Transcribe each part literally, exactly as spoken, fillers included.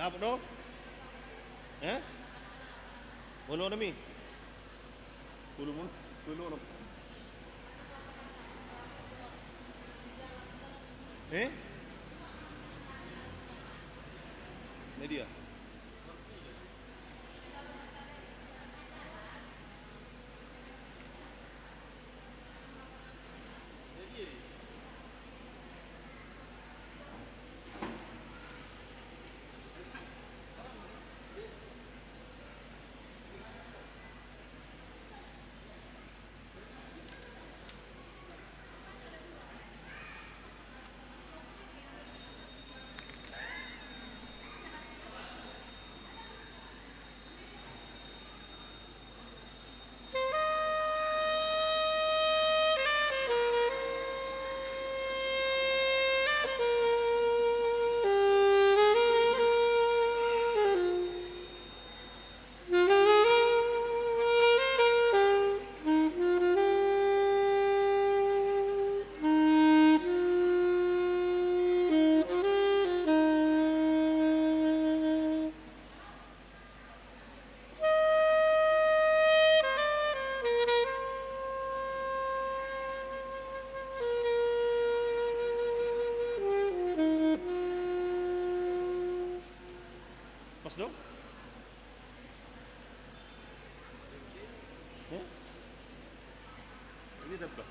Apa do? Eh? Bono nami. Pulu mun, pulu no. Eh? Media. Pas do? Eh? Ini tebak.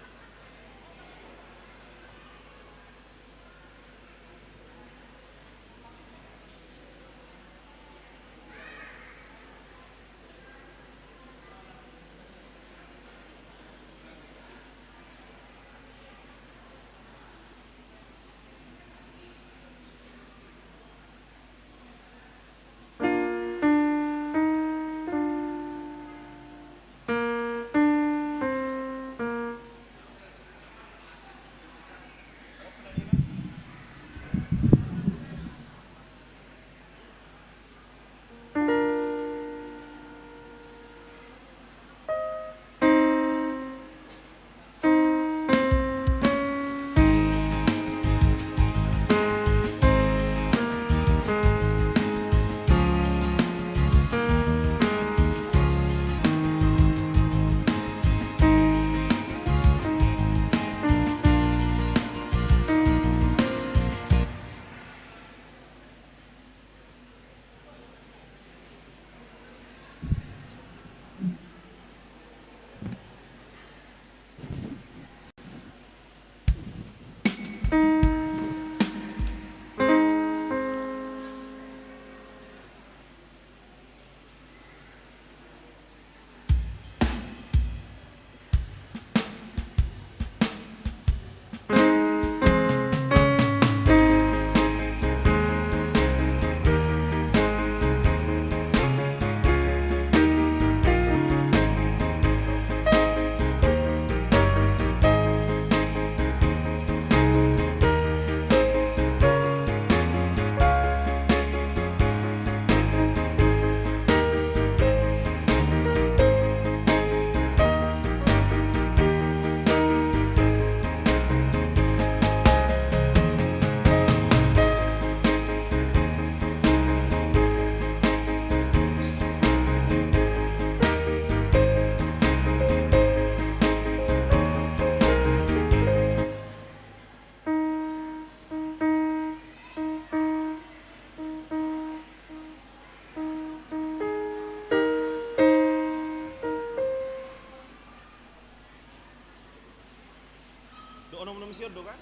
Dohonon muna muse on do kan?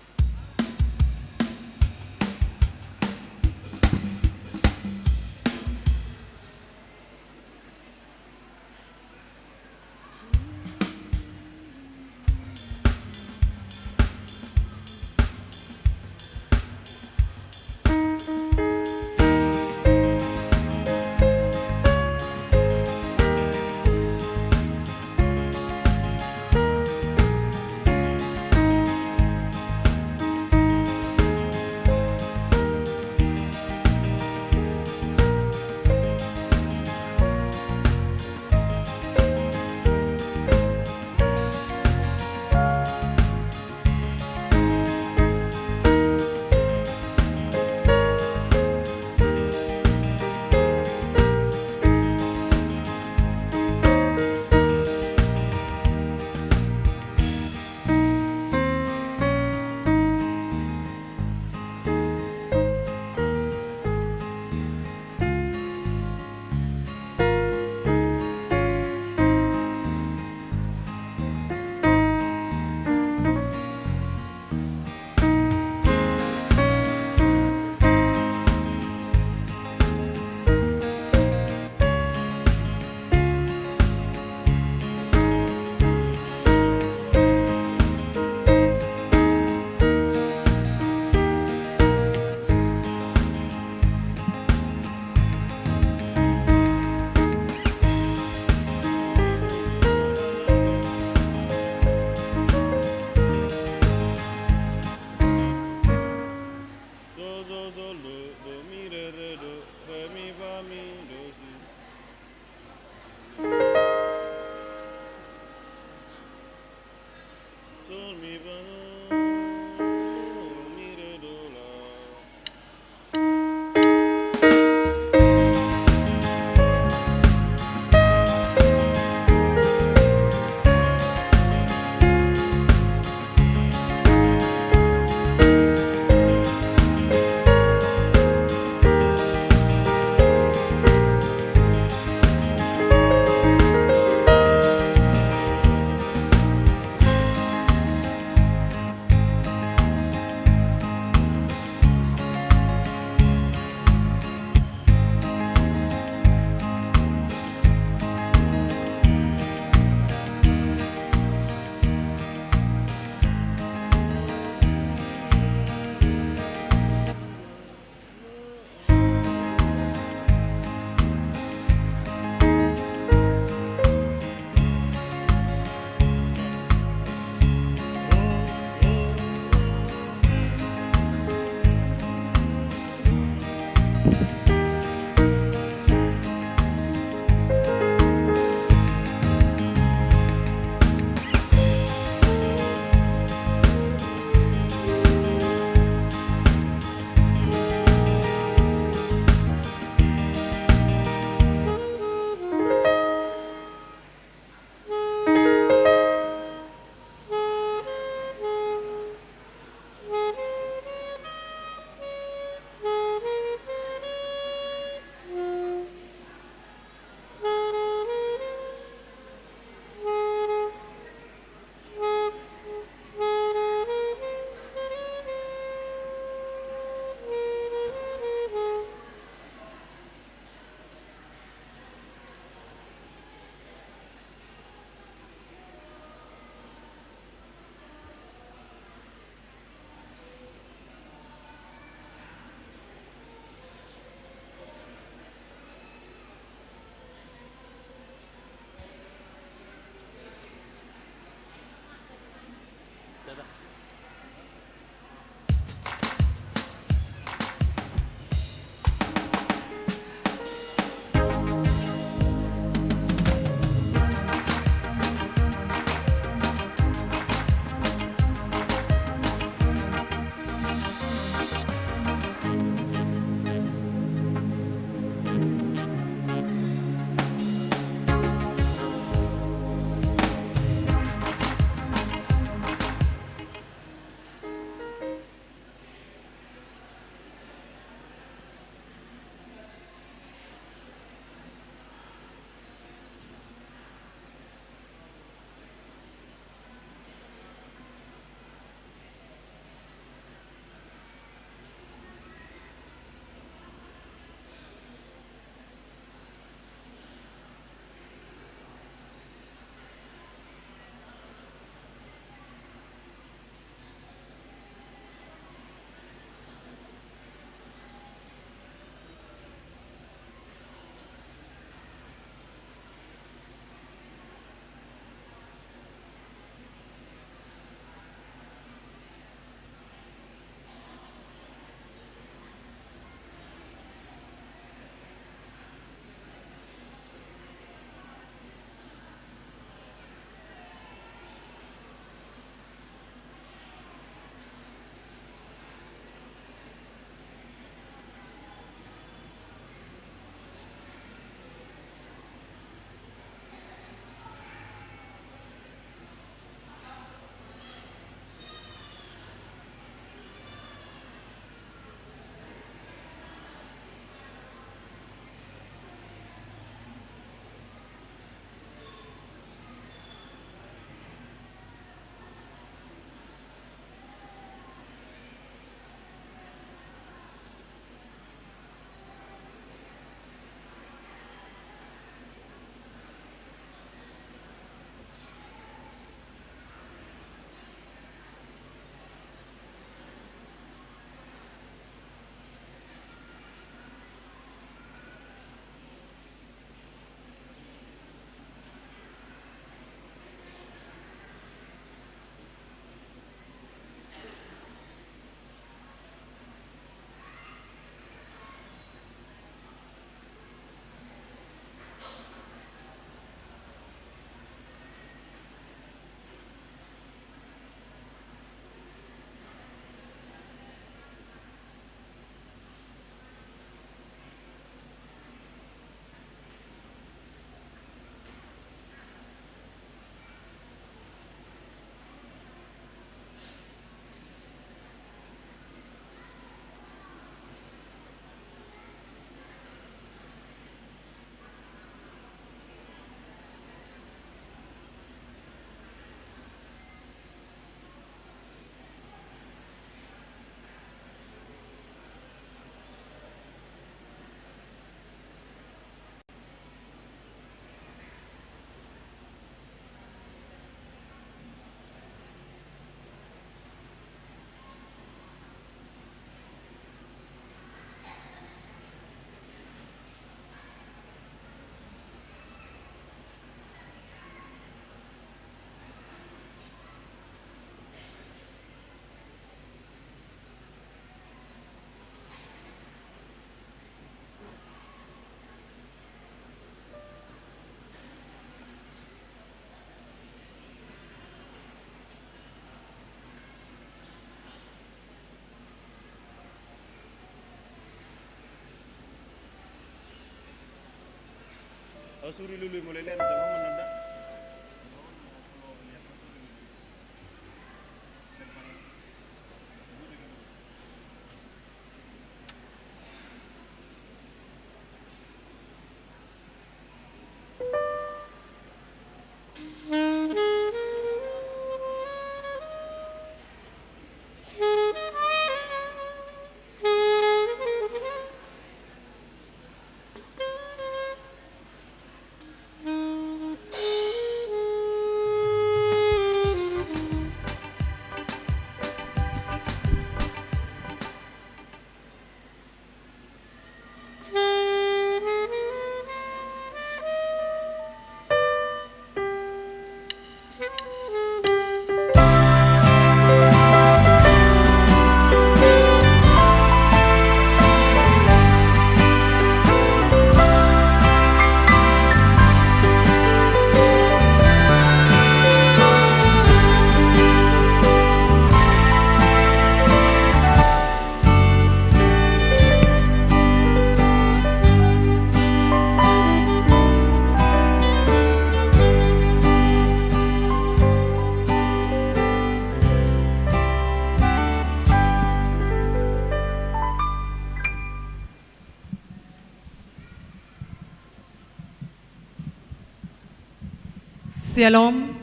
Syalom.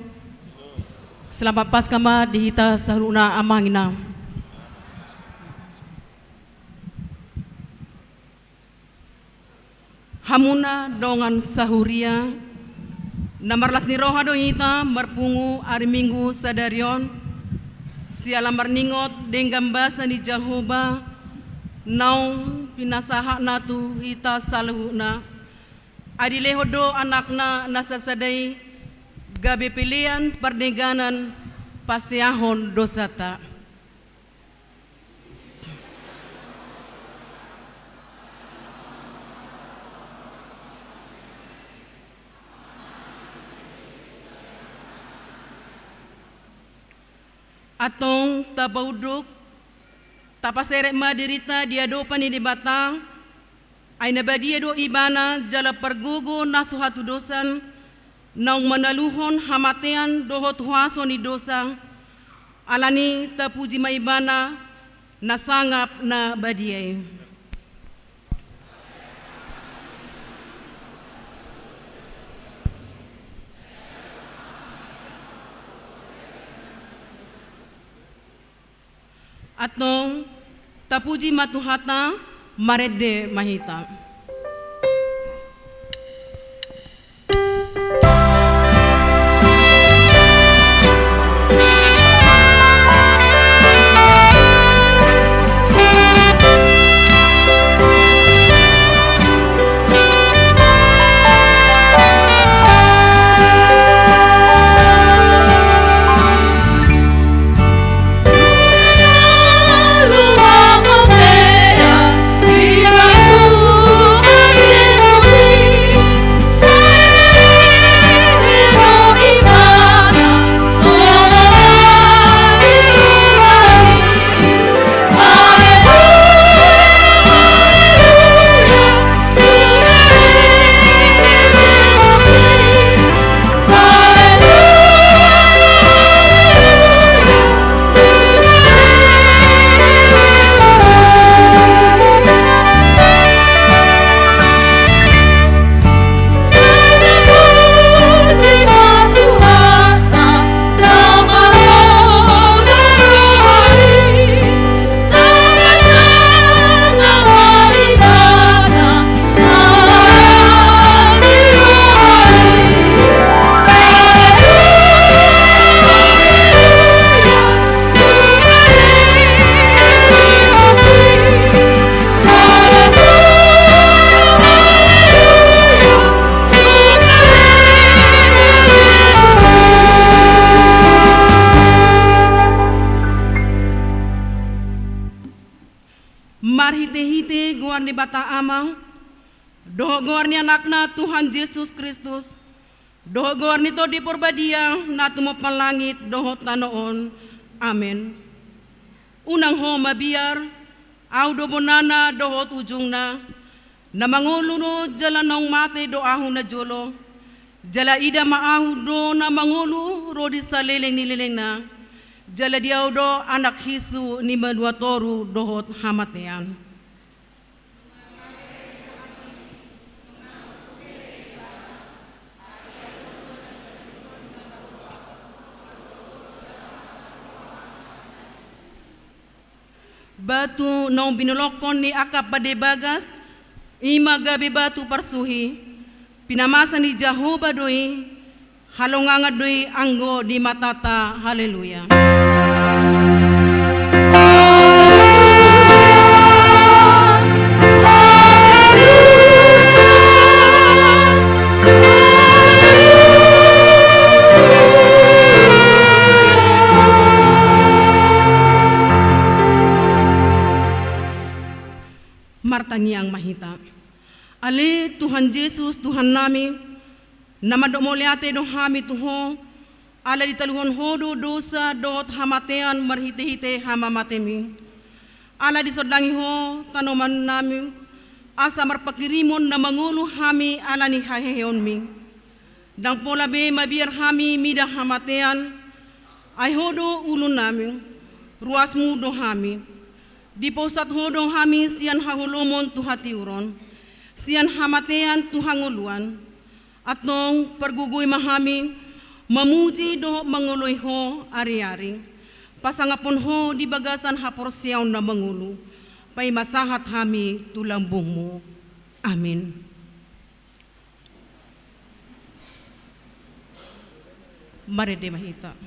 Selamat Paskah ma di hita saluhutna, amang inang. Hamuna dongan sahuria, na marlas ni roha do hita marpungu ari Minggu sadari on, siala marningot denggan basa ni Jahowa naung pinasahatna tu hita saluhutna. Adi lehon do anakna na sasada i gabe pelean pardengganan paseahon dosanta. Antong tapaunduk, tapaseret ma dirinta di adopan ni Debata, ai na badia do Ibana jala pargogo na so hatudosan, naung manaluhon hamatean dohot huaso ni dosa, alani tapuji ma Ibana na sangap na badia i. Antong, tapuji ma Tuhanta, marende ma hita. Marhitehite goar ni Debata Ama, dohot goar ni Anakna Tuhan Jesus Kristus, dohot goar ni Tondi Porbadia na tumompa langit dohot tano on. Amen. Unang ho mabiar, Ahu do bonana dohot ujungna. Na mangolu do jala naung mate do ahu najolo, jala ida ma ahu do na mangolu ro di saleleng ni lelengna, jala di ahu do anak hisu ni banua toru dohot hamatean. Batu naung binolongkon ni angka pande bagas, i ma gabe batu parsuhi, pinamasa ni Jahowa do i, halongangan do i anggo di matanta. Haleluya. Martangiang ma hita. Ale Tuhan Jesus, Tuhannami, na mandok mauliate do hami tu Ho, ala ditaluhon Ho do dosa dohot hamatean marhitehite hamamateMi. Ala disondangi Ho tanomannami, asa marpanghirimon na mangolu hami ala ni haheheonMi. Ndang pola be mabiar hami mida hamatean, ai Ho do ulunnami, ruasMu do hami. Dipausat Ho do hami sian haholomon tu hatiuron, sian hamatean tu hangoluan. Antong pargogoi ma hami mamuji dohot mangoloi Ho ariari. Pasangaphon Ho di bagasan haporseaon na mangolu, paima sahat hami tu lambungMu. Amin. Marende ma hita.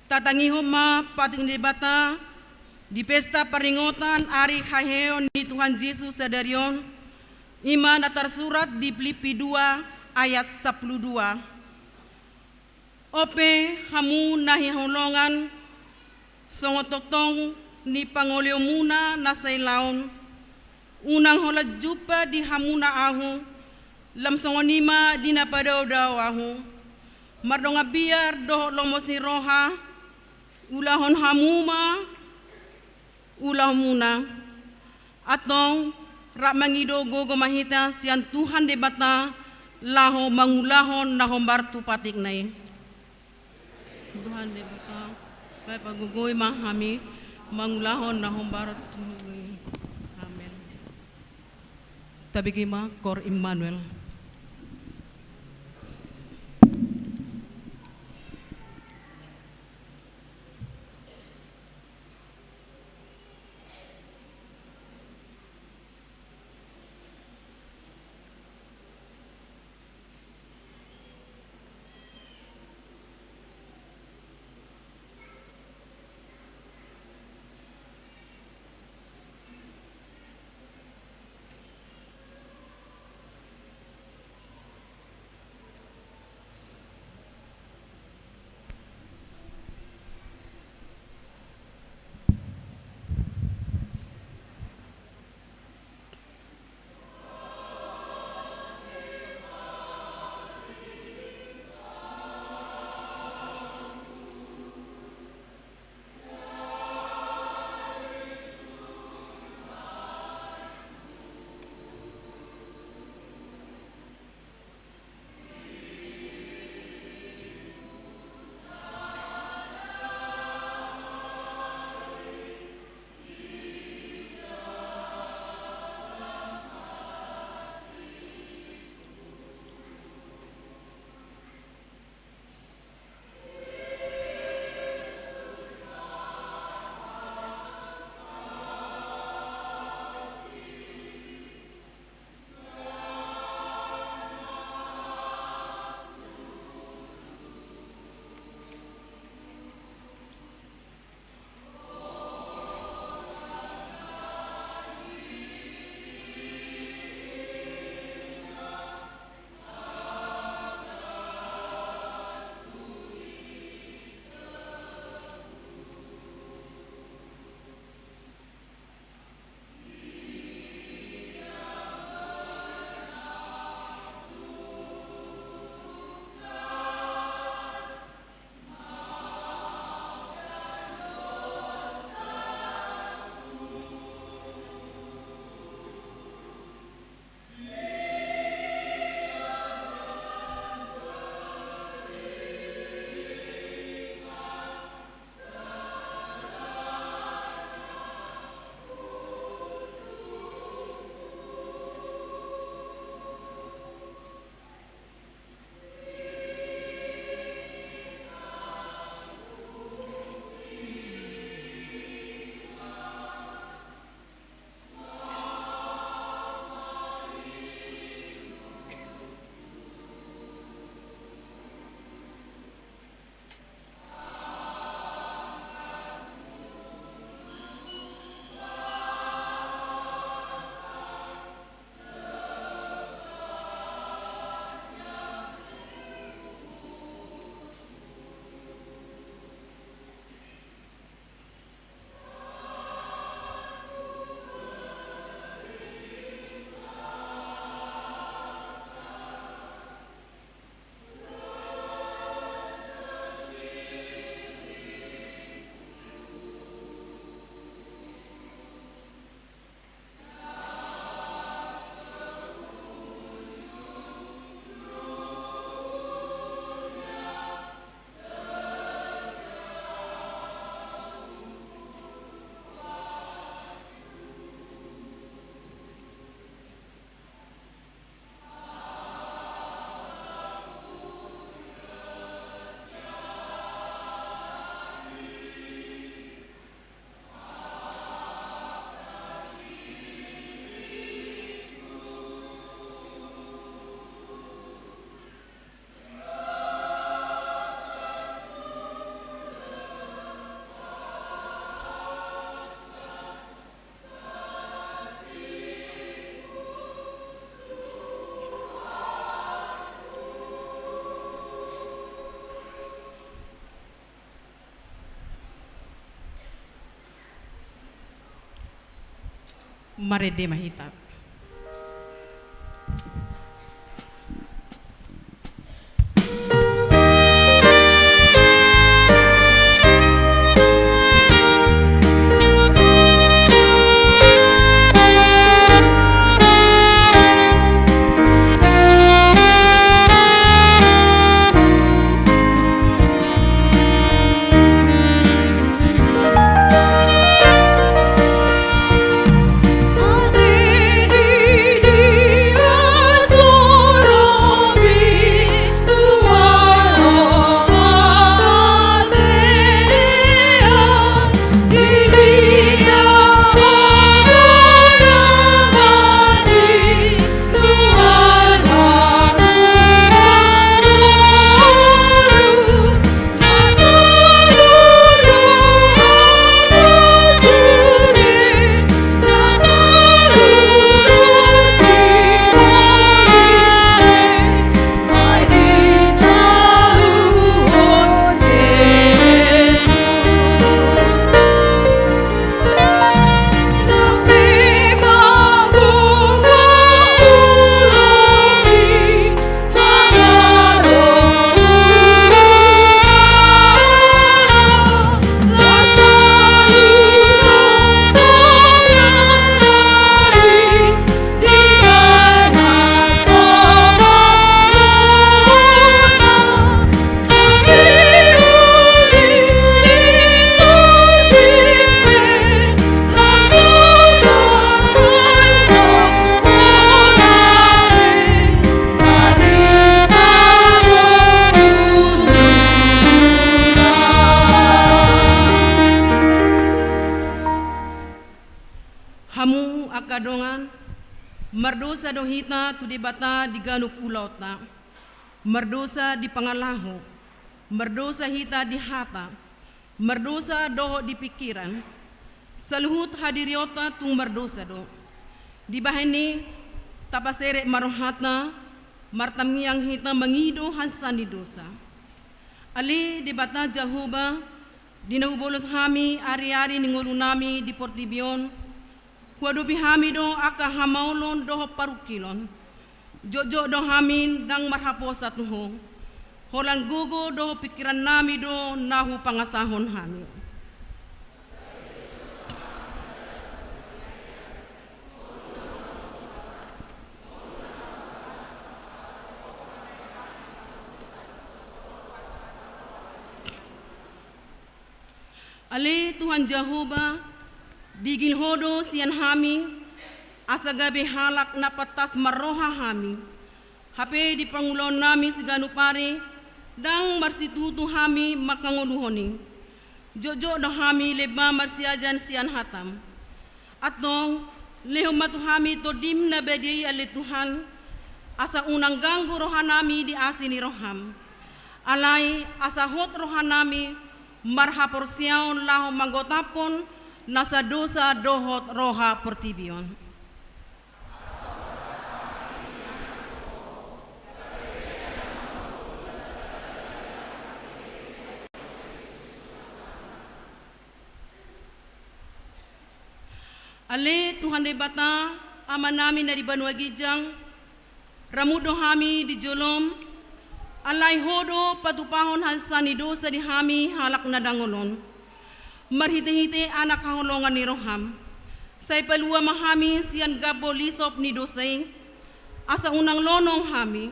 Tatangihon ma patik ni Debata di pesta paringotan ari haheheon ni Tuhan Jesus sadari on, i ma na tarsurat di Pilippi dua ayat sampulu dua. On pe hamu na hinaholongan, songon tongtong ni pangoleonmuna na sailaon, unang holan jumpa di hamuna ahu, lam songon i ma di na padaodao ahu. Mardongan biar dohot lomos ni roha, ulahon hamu ma ulaonmuna. Antong rap mangido gogo ma hita sian Tuhan Debata laho mangulahon na hombar tu patikna i. Tuhan Debata, pagogoi ma hami mangulahon na hombar tu patikna i. Amen. Tabege ma Koor Immanuel. Marende ma hita. Hamu angka dongan, mardosa do hita tu Debata di ganup ulaonta. Mardosa di pangalaho, mardosa hita di hata, mardosa dohot di pingkiran. Saluhut hadirionta tung mardosa do. Dibahen i, tapaserep ma rohanta, martangiang hita mangido hansa ni dosa. Ale Debata Jahowa, di na hubolos hami ariari ni ngolunami di portibi on, huadopi hami do angka hamaolon dohot parungkilon. Jotjot do hami ndang marhaposan tu Ho. Holan gogo dohot pingkirannami do na hupangasahon hami. Ale Tuhan Jahowa, digil Ho do sian hami, asa gabe halak na pantas marroha hami. Hape di pangulaonnami siganup ari, ndang marsitutu hami mangkangoluhon i. Jotjot do hami lemah marsiajar sian hataM. Antong, lehon ma tu hami TondiM na badia i ale Tuhan, asa unang ganggu rohanami di asi ni rohaM. Alai, asa hot rohanami marhaporseaon laho manggotaphon nasa dosa dohot roha portibi on. Ale Tuhan Debata, Amanami na di banua ginjang, ramut do hami di joloM, alai Ho do patupahon hansa ni dosa di hami halak na dangol on. Marhitehite Anak haholongan ni rohaM, sai palua ma hami sian gambo lisop ni dosa i, asa unang lonong hami,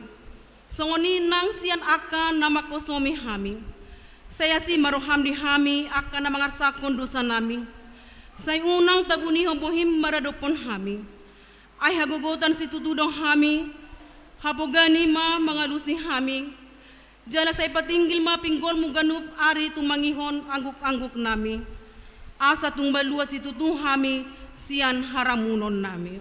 songon i nang sian angka na mangkosomi hami. Sai asi ma rohaM di hami angka na mangarsakhon dosanami. Sai unang tabunihon bohiM maradophon hami. Ai hagogotan situtu do hami, hapogaan i ma mangalusi hami. Jala sai patinggil ma pinggolMu ganup ari tumangihon angguk-angguknami. Asa tung malua situtu hami sian haramunonnami.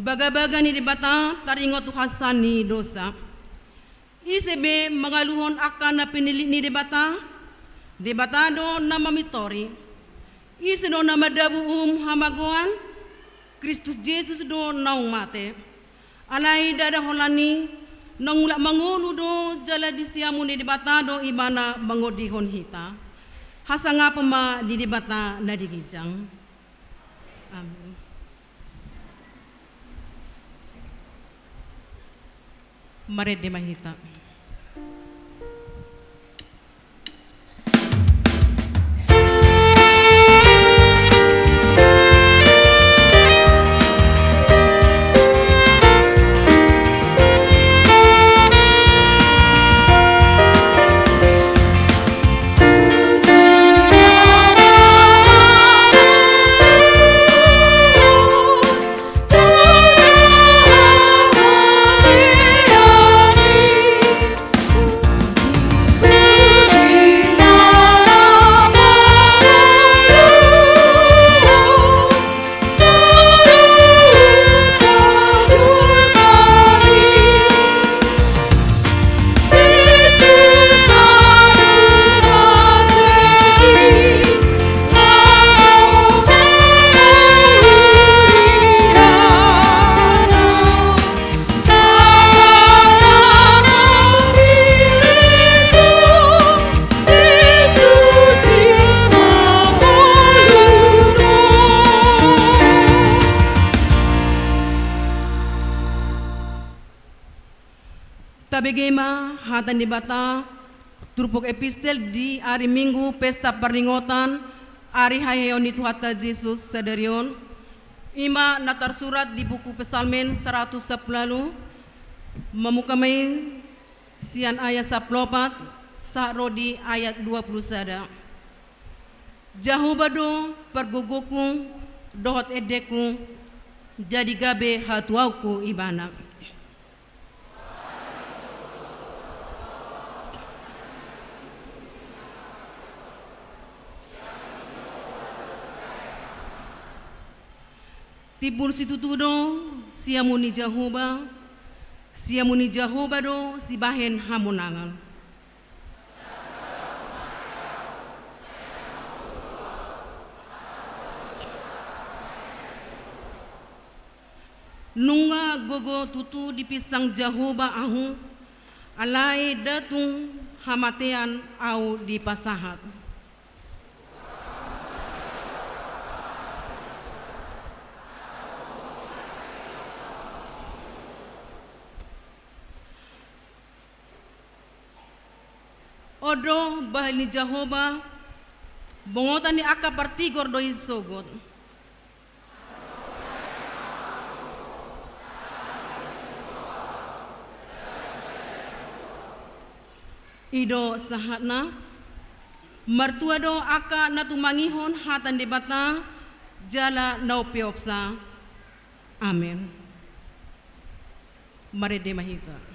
Bagabaga ni Debata taringot tu hasesaan ni dosa. Ise be mangaluhon angka na pinillit ni Debata? Debata do na mamintori. Ise do na mandabu uhum hamagoan? Kristus Jesus do naung mate. Alai ndada holan i, naung mulak mangolu do jala di siamun ni Debata do ibana mangondihon hita. Hasangapon ma di Debata na di ginjang. Amin. Marende ma hita. Tabege ma hata ni Debata, turpuk epistel di ari Minggu pesta parningotan ari haheheon ni Tuhanta Jesus sadari on. I ma na tarsurat di buku Psalmen saratus sampulu ualu, mamungka ma i sian ayat sampulu opat sahat ro di ayat dua pulu sada. Jahowa do pargogongku dohot endengku, jadi gabe hatuaonku Ibana. Timbul situtu do siamun ni Jahowa, siamun ni Jahowa do sibahen hamonangan. Nunga gogo tutu dipinsang Jahowa ahu, alai nda tung hamatean ahu dipasahat. On do bahul ni Jahowa, bongotan ni angka partigor do i sogot. I do sahatna. Martua do angka na tumangihon hata ni Debata jala na umpeopsa. Amen. Marende ma hita.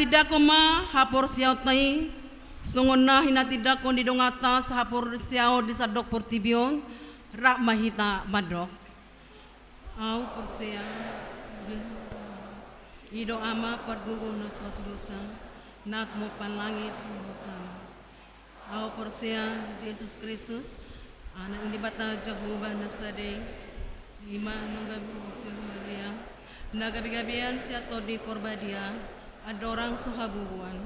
Tindangkon ma haporseaonta i, songon na hinatindangkon ni donganta sahaporseaon di sandok portibi on, rap ma hita mandok. Ahu porsea, i do Ama pargogo na so hatudosan, na tumompa langit dohot tano. Ahu porsea di Jesus Kristus, Anak ni Debata Jahowa na sada i, i ma na gabe unsur Maria, na gabegabean sian Tondi Porbadia, andorang so habubuan.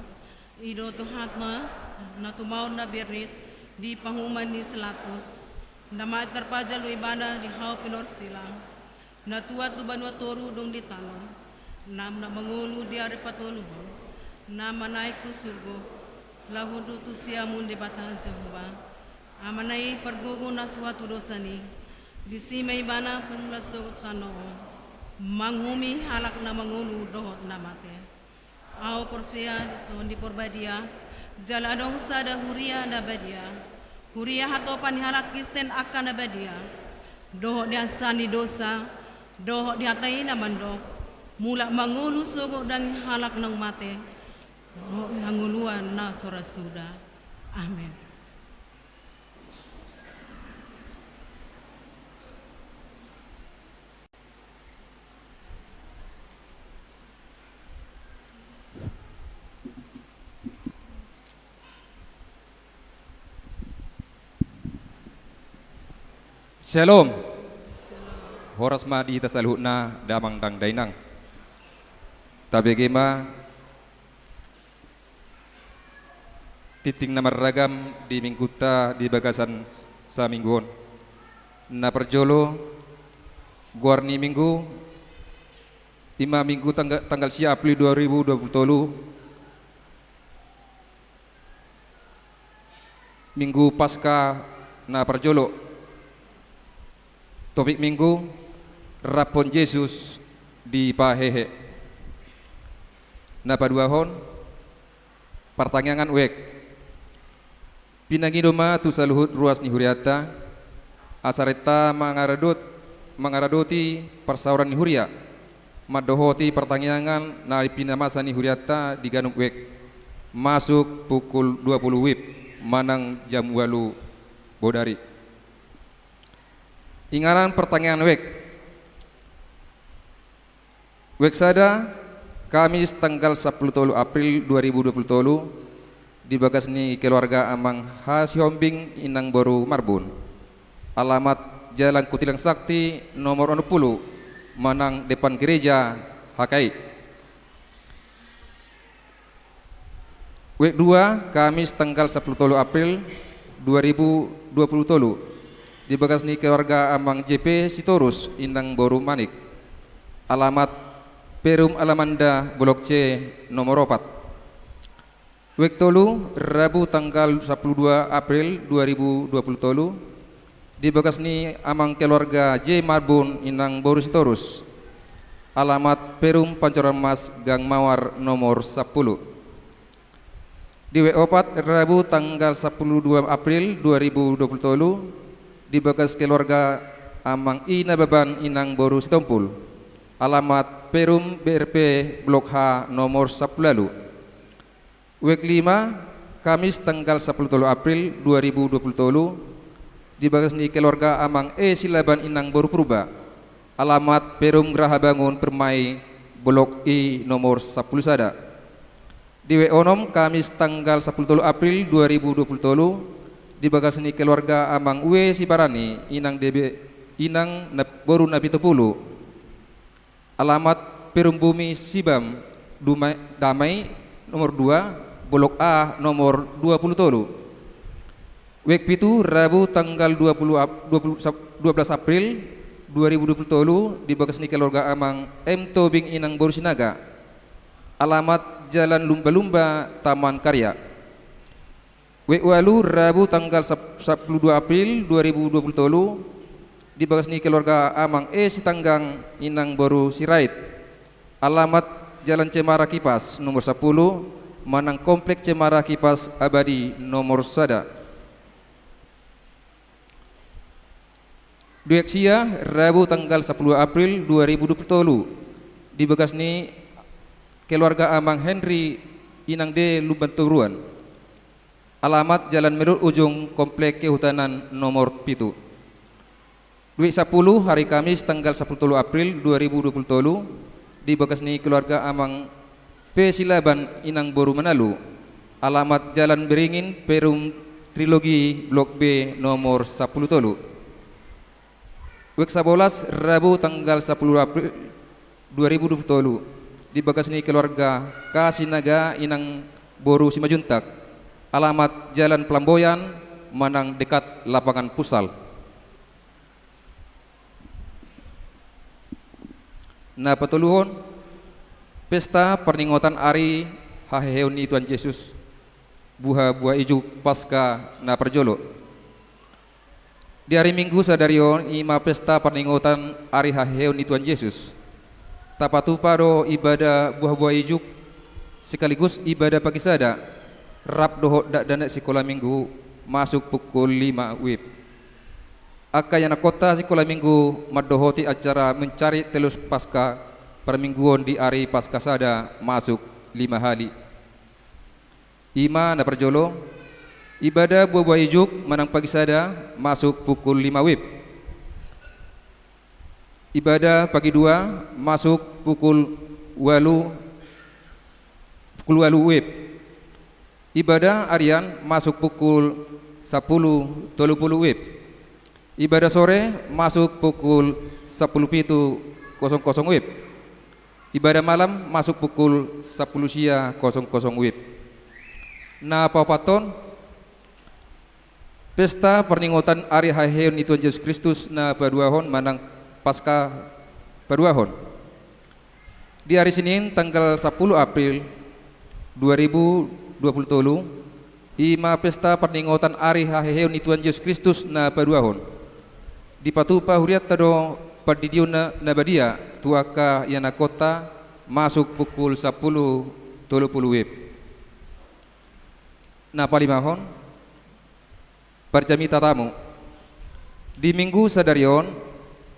I do Tuhanna, na tumaon na berrit di panguhuman ni si Pilatus, na mate tarpajal do Ibana di hau pinorsilang, na tuat tu banua toru dung ditanom, na mangolu di ari patoluhon, na manaek tu surgo, laho do tu siamun Debata Jahowa, Amana i pargogo na so hatudosan i. Disi ma Ibana pangula sogot tano on, manguhumi halak na mangolu dohot na mate. Ahu porsea di Tondi Porbadia, jala adong sada huria na badia, huria hatopan ni halak Kristen angka na badia, dohot di hansean ni dosa, dohot di hata i na mandok, mulak mangolu sogot daging halak naung mate, dohot di hangoluan na so ra suda. Amen. Syalom. Horas ma di hita saluhutna, damang nang dainang. Tabege ma tingting na marragam di minggunta di bagasan saminggu on. Na parjolo, goar ni minggu, i ma minggu tangga-, tanggal sia April dua ribu dua puluh tolu, Minggu Paskah na parjolo. Topik minggu, raphon Jesus dipahehe. Na paduahon, partangiangan wijk. Pinangido ma tu saluhut ruas ni hurianta, asa renta mangaradot-, mangaradoti parsaoran ni huria, mandohoti partangiangan na pinamasa ni hurianta di ganup wijk, masuk pukul dua puluh wib manang jam ualu bodari. Inganan partangiangan wijk. Wijk sada, Kamis tanggal sampulu tolu April dua ribu dua puluh tolu, di bagas ni keluarga Amang H. Sihombing, Inang boru Marbun. Alamat Jalan Kutilang Sakti nomor onom pulu, manang depan gereja H K I. Wijk dua, Kamis tanggal sampulu tolu April dua ribu dua puluh tolu, di bagas ni keluarga Amang J P Sitorus, Inang boru Manik. Alamat Perum Alamanda, Blok C, nomor opat. Wijk tolu, Rabu tanggal sampulu dua April dua ribu dua puluh tolu, di bagas ni Amang keluarga J. Marbun, Inang boru Sitorus. Alamat Perum Pancoran Mas, Gang Mawar, nomor sampulu. Di wijk opat, Rabu tanggal sampulu dua April dua ribu dua puluh tolu, di bagas keluarga Amang I. Nababan, Inang boru Sitompul. Alamat Perum B R P Blok H, nomor sampulu ualu. Wijk lima, Kamis tanggal sampulu tolu April dua ribu dua puluh tolu, di bagas ni keluarga Amang E. Silaban, Inang boru Purba. Alamat Perum Graha Bangun, Permai, Blok I, nomor sampulu sada. Di wijk onom, Kamis tanggal sampulu tolu April dua ribu dua puluh tolu, di bagas ni keluarga Amang W. Sibarani, Inang D B, Inang na-, boru Napitupulu. Alamat Perumbumi Sibam, Dumai-, Damai, nomor dua, Blok A, nomor dua puluh tolu. Wijk pitu, Rabu tanggal dua puluh Ap-, dua puluh Sap-, dua belas April dua ribu dua puluh tolu, di bagas ni keluarga Amang M. Tobing, Inang boru Sinaga. Alamat Jalan Lumba-Lumba, Taman Karya. Wijk ualu, Rabu tanggal sap-, sampulu dua April dua ribu dua puluh tolu, di bagas ni keluarga Amang E. Sitanggang, Inang boru Sirait. Alamat Jalan Cemara Kipas nomor sampulu, manang Komplek Cemara Kipas Abadi nomor sada. Di wijk sia, Rabu tanggal sampulu April dua ribu dua puluh tolu, di bagas ni keluarga Amang Henry Inang D Lumban Toruan. Alamat Jalan Merut Ujung, Komplek Kehutanan nomor pitu. Wijk sampulu, hari Kamis, tanggal sampulu tolu April dua ribu dua pulu tolu, di bagas ni keluarga Amang P Silaban, Inang boru Manalu. Alamat Jalan Beringin, Perum Trilogi, Blok B, nomor sampulu tolu. Wijk sabolas, Rabu, tanggal sampulu April dua ribu dua pulu tolu, di bagas ni keluarga K Sinaga, Inang boru Simanjuntak. Alamat Jalan Pelamboyan, manang dekat lapangan futsal. Na patoluhon, pesta parningotan ari haheheon ni Tuhan Jesus, buha-buha ijuk Paska na parjolo. Di ari Minggu sadari on, i ma pesta parningotan ari haheheon ni Tuhan Jesus. Tapatupa do ibadah buha-buha ijuk sekaligus ibadah pagi sada, rap dohot dakdanak sikola Minggu, masuk pukul lima wib. Angka ianakhonta sikola Minggu mandohoti acara mencari telur Paska parmingguon di ari Paska sada, masuk lima hali. I ma na parjolo, ibadah buha-buha ijuk manang pagi sada, masuk pukul lima wib. Ibadah pagi dua, masuk pukul ualu, pukul ualu wib. Ibadah arian masuk pukul sampulu tolu pulu wib. Ibadah sore masuk pukul sampulu pitu kosong kosong wib. Ibadah malam masuk pukul sampulu sia kosong kosong wib. Na paopathon, pesta parningotan ari haheheon ni Tuhan Jesus Kristus na paduahon manang Paska paduahon. Di ari Senin, tanggal sampulu April dua ribu dua pulu tolu, i ma pesta parningotan ari haheheon ni Tuhan Jesus Kristus na paduahon. Dipatupa hurianta do pandidion na, na badia tu angka ianakhonta, masuk pukul sampulu tolu pulu wib. Na palimahon, parjamita tamu. Di Minggu sadari on,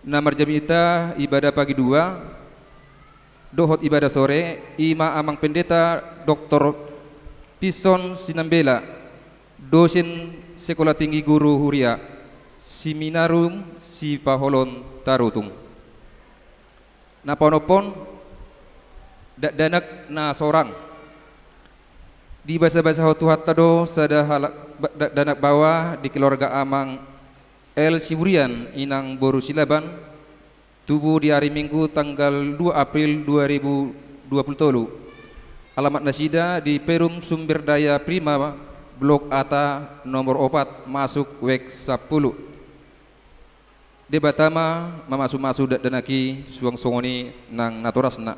na marjamita ibadah pagi dua dohot ibadah sore, i ma Amang Pendeta Doktor Pinson Sinambela, dosen Sekolah Tinggi Guru Huria, Seminarium Sipaholon Tarutung. Na paonomhon, dakdanak na sorang. Dibasabasahon Tuhanta do sada halak ba-, dakdanak baoa di keluarga Amang L Siburian, Inang boru Silaban, tubu di ari Minggu tanggal dua April dua ribu dua pulu tolu. Alamat nasida di Perum Sumber Daya Prima, Blok A Ta, nomor opat, masuk wijk sampulu. Debata ma mamasumasu dakdanak i suang songon i nang natorasna.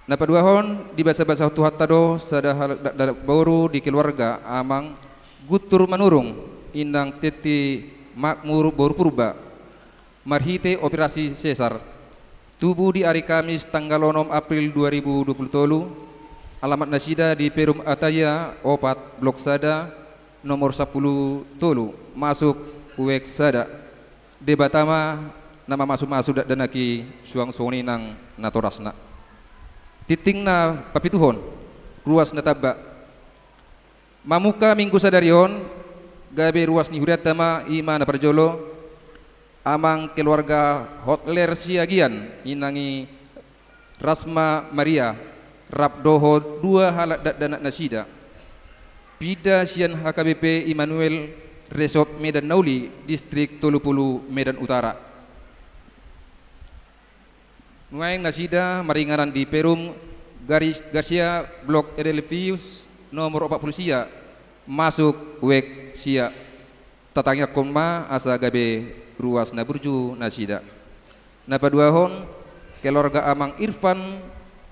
Na paduahon, dibasabasahon Tuhanta do sada halak dakdanak boru di keluarga Amang Guntur Manurung, Inang Tetti Makmur boru Purba, marhite operasi sesar. Tubu di ari Kamis tanggal onom April dua ribu dua pulu tolu, alamat nasida di Perum Ataia opat, Blok sada, nomor sampulu tolu, masuk wijk sada. Debata ma na mamasumasu dakdanak i suang songon i nang natorasna. Tingting na papituhon, ruas na tamba. Mamungka Minggu sadari on, gabe ruas ni hurianta ma, i ma na parjolo, Amang keluarga Hotler Siagian, Inang i Rasma Maria, rap dohot dua halak dakdanak nasida. Pinda sian H K B P Immanuel, Resort Medan na Uli, Distrik tolu pulu Medan Utara. Nuaeng nasida maringanan di Perum Garis-, Garcia, Blok Edelweiss, nomor opat pulu sia, masuk wijk sia. Tatangiangkon ma asa gabe ruas na burju nasida. Na paduahon, keluarga Amang Irfan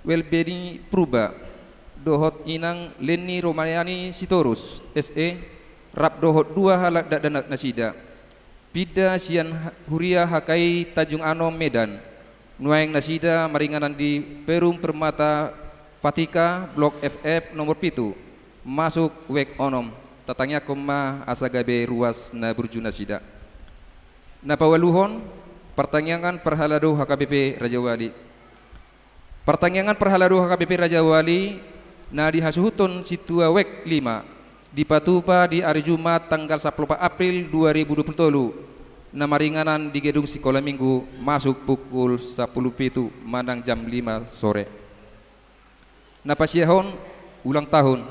Welbeni Purba dohot Inang Leni Romayani Sitorus, S E, rap dohot dua halak dakdanak nasida. Pinda sian ha-, huria H K I Tanjung Anom, Medan. Nuaeng nasida maringanan di Perum Permata Fatika, Blok F F, nomor pitu, masuk wijk onom. Tatangiangkon ma asa gabe ruas na burju nasida. Na paualuhon, partangiangan parhalado H K B P Rajawali. Partangiangan parhalado H K B P Rajawali na dihasuhuthon Sintua Wek lima dipatupa di ari Jumat tanggal sampulu opat April dua ribu dua pulu tolu, na maringanan di gedung Sikola Minggu masuk pukul sampulu pitu manang jam lima sore. Na pasiahon ulang tahun.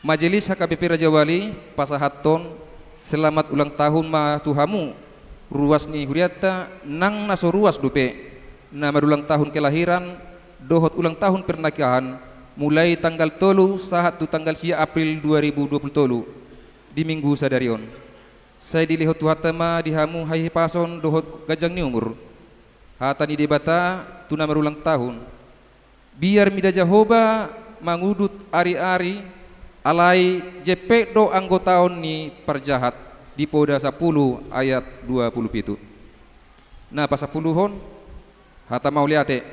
Majelis H K B P Rajawali pasahathon selamat ulang tahun ma tu hamu ruas ni hurianta nang na so ruas dope na marulang tahun kelahiran dohot ulang tahun pernikahan mulai tanggal tolu sahat tu tanggal sia April dua ribu dua pulu tolu di minggu sadari on. Sai dilehon Tuhanta ma di hamu hahipason dohot ganjang ni umur. Hata ni Debata tu na marulang tahun. Biar mida Jahowa mangudut ari-ari, alai jempek do anggo taon ni parjahat, di Poda sampulu ayat dua pulu pitu. Na pasampuluhon, hata mauliate.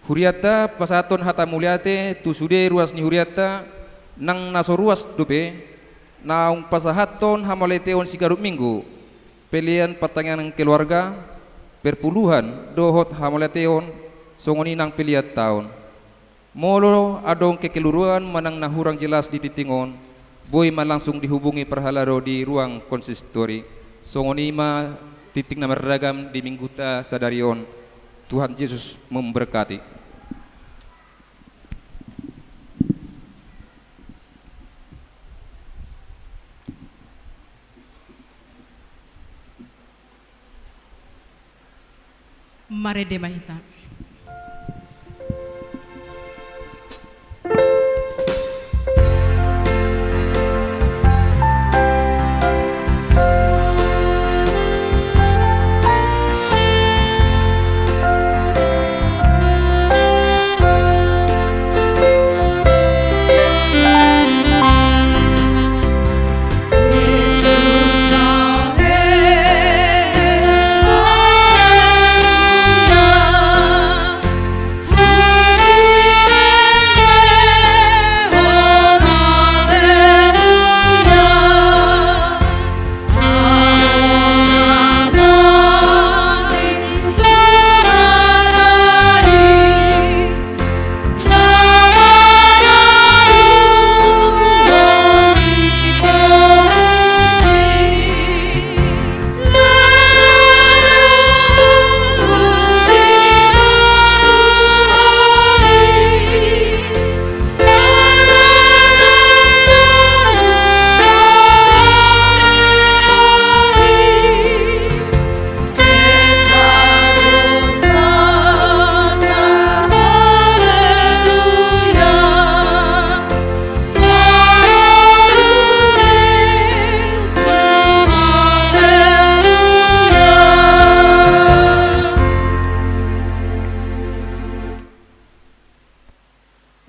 Hurianta pasahathon hata mauliate tu sude ruas ni hurianta nang na so ruas dope, naung pasahathon hamauliateon siganup minggu, pelean partangiangan keluarga, perpuluhan dohot hamauliateon, songon i nang pelean taon. Molo adong kekeliruan manang na hurang jelas di tingting on, boi ma langsung dihubungi parhalado di ruang konsistori. Songon i ma tingting na marragam di minggunta sadari on. Tuhan Yesus memberkati. Marende ma hita.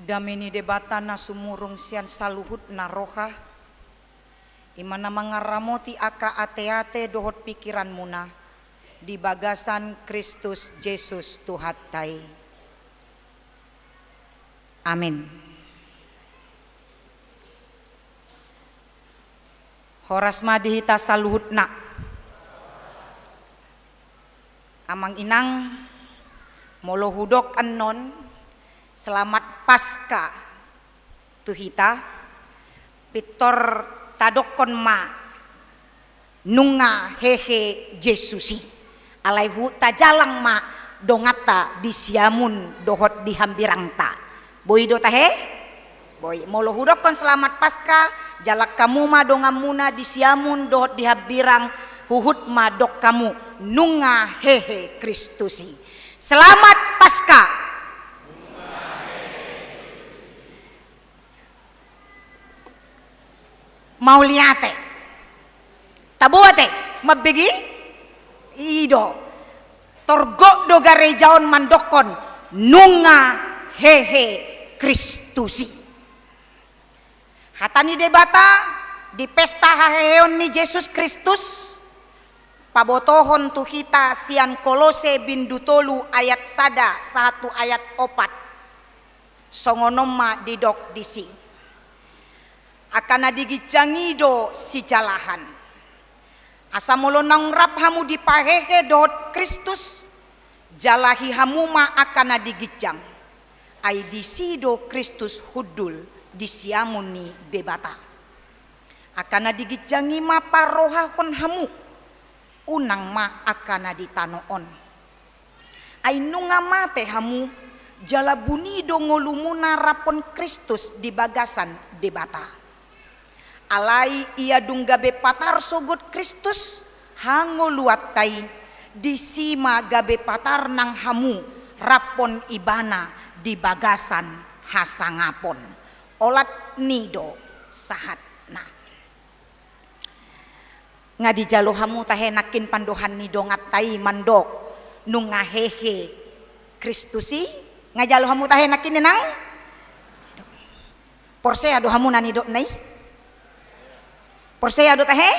Dame ni Debata na sumurung sian saluhutna roha, i ma na mangaramoti angka ateate dohot pingkiranmuna di bagasan Kristus Jesus Tuhanta i. Amin. Horas ma di hita saluhutna. Amang inang, molo hudok annon, Selamat Paskah tu hita, pintor tadokkon ma nunga hehe Jesus i. Alai huhut tajalang ma donganta di siamun dohot di hambirangta. Boi do tahe? Boi. Molo hudokkon Selamat Paskah, jalang hamu ma donganmuna di siamun dohot di hambirang, huhut ma dok hamu nunga hehe Kristus i. Selamat Paskah. Mauliate. Tabo ate, mambege? I do. Torgok do gareja on mandokkon nunga hehe Kristus i. Hata ni Debata di pesta haheheon ni Jesus Kristus, pabotohon tu hita sian Kolose bindu tolu ayat sada sahat tu ayat opat. Songon on ma didok disi. Angka na di ginjang i do sijalahan. Asa molo naung rap hamu dipahehe dohot Kristus, Jalahi hamu ma angka na di ginjang, ai disi do Kristus hundul di siamun ni Debata. Angka na di ginjang i ma parohahon hamu, unang ma angka na di tano on. Ai nunga mate hamu, jala buni do ngolumuna rap dohot Kristus di bagasan Debata. Alai ia dung gabe patar sogot Kristus hangoluanta i, disi ma gabe patar nang hamu rap dohot Ibana di bagasan hasangapon. Olat ni i do sahatna. Nga dijalo hamu tahe nangkin pandohan ni donganta i mandok nunga hehe Kristus i? Nga jalo hamu tahe nangkin, inang? Porsea do hamu na nidokna i? Porsea do tahe?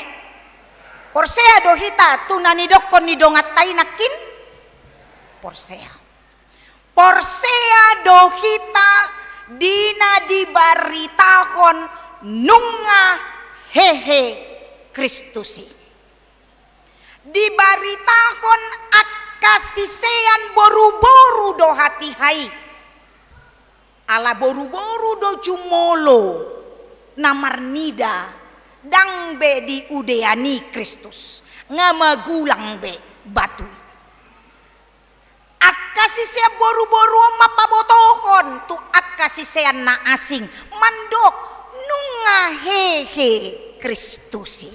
Porsea do hita tu na nidokkon ni donganta i nangkin? Porsea. Porsea do hita di na dibaritahon nunga hehe Kristus i. Dibaritahon angka sisean boruboru do hatiha i. Ala boruboru do jumolo na marnida, ndang be diudean i Kristus, nga magulang be batu i. Angka sisean boruboru on ma pabotohon tu angka sisean na asing, mandok nunga hehe Kristus i.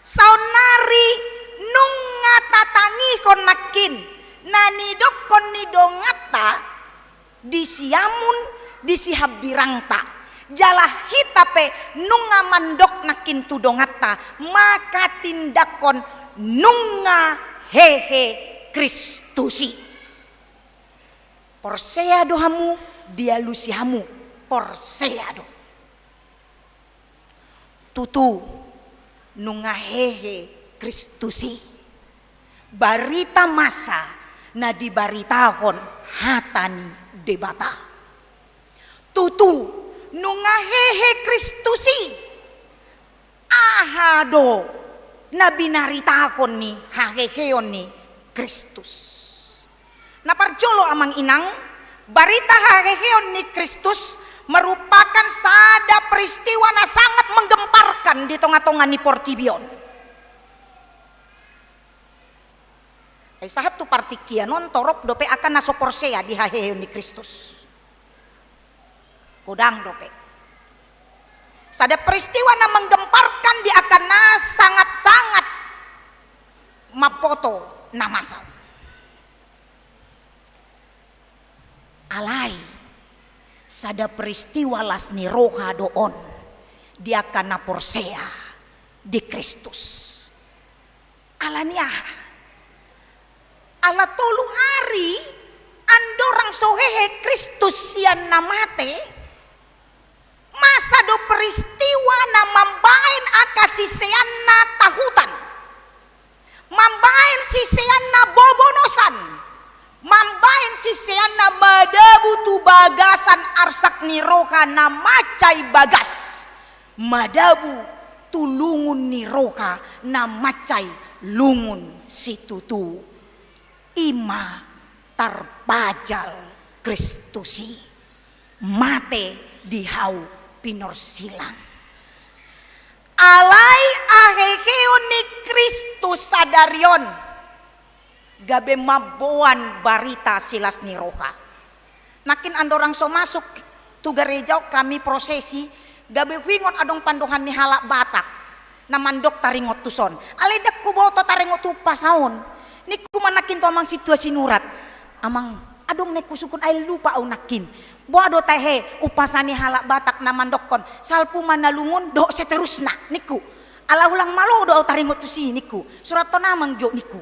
Saonnari nunga tatangihon nangkin na nidokkon ni donganta di siamun, di sihambirangta. Jala hita pe nunga mandok nangkin tu donganta, maka tindanghon nunga hehe Kristus i. Porsea do hamu, dialusi hamu, porsea do. Tutu, nunga hehe Kristus i. Barita masa na dibaritahon hata ni Debata. Tutu, nunga hehe Kristus i. Aha do na binaritahon ni haheheon ni Kristus? Na parjolo, amang inang, barita haheheon ni Kristus merupakan sada peristiwa na sangat menggemparkan di tongatonga ni portibi on. Ai sahat tu partingkian on torop dope angka na so porsea di haheheon ni Kristus. Godang dope. Sada peristiwa na menggemparkan di angka na sangat-sangat mamboto na masa. Alai sada peristiwa las ni roha do on di angka na porsea di Kristus. Ala ni aha? Ala tolu ari andorang so hehe Kristus sian na mate, masa do peristiwa na mambaen angka siseanna tahutan, mambaen siseanna bobonosan, mambaen siseanna madabu tu bagasan arsak ni roha na mansai bagas, madabu tu lungun ni roha na mansai lungun situtu. I ma tarpajal Kristus i, mate di hau pinorsilang. Alai haheheon ni Kristus sadari on gabe mamboan barita silas ni roha. Nangkin andorang so masuk tu gareja on hami prosesi, gabe huingot adong pandohan ni halak Batak na mandok taringot tuson. Alai ndang huboto taringot tu umpasa on. Ningku ma nangkin tu amang sintua sinurat, "Amang, adong ningku sungkun, ai lupa au nangkin. Boha do tahe umpasa ni halak Batak na mandokkon, salpu ma na lungun dohot seterusna," ningku. "Ala ulang malo do au taringot tusi," ningku. "Surathon amang jo," ningku.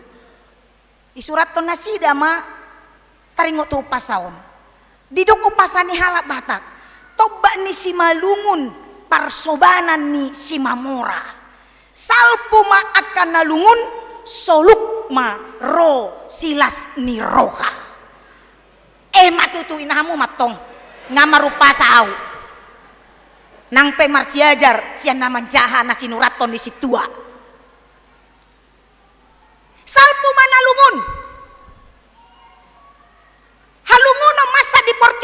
Disurathon nasida ma taringot tu umpasa on. Didok umpasa ni halak Batak, tombak ni Simalungun, parsobanan ni Simamora. Salpu ma angka na lungun, soluk ma ro silas ni roha. E ma tutu, ina hamu ma antong, nga marumpasa au. Nang pe marsiajar sian na manjaha na sinurathon ni sintua. Salpu ma na lungun.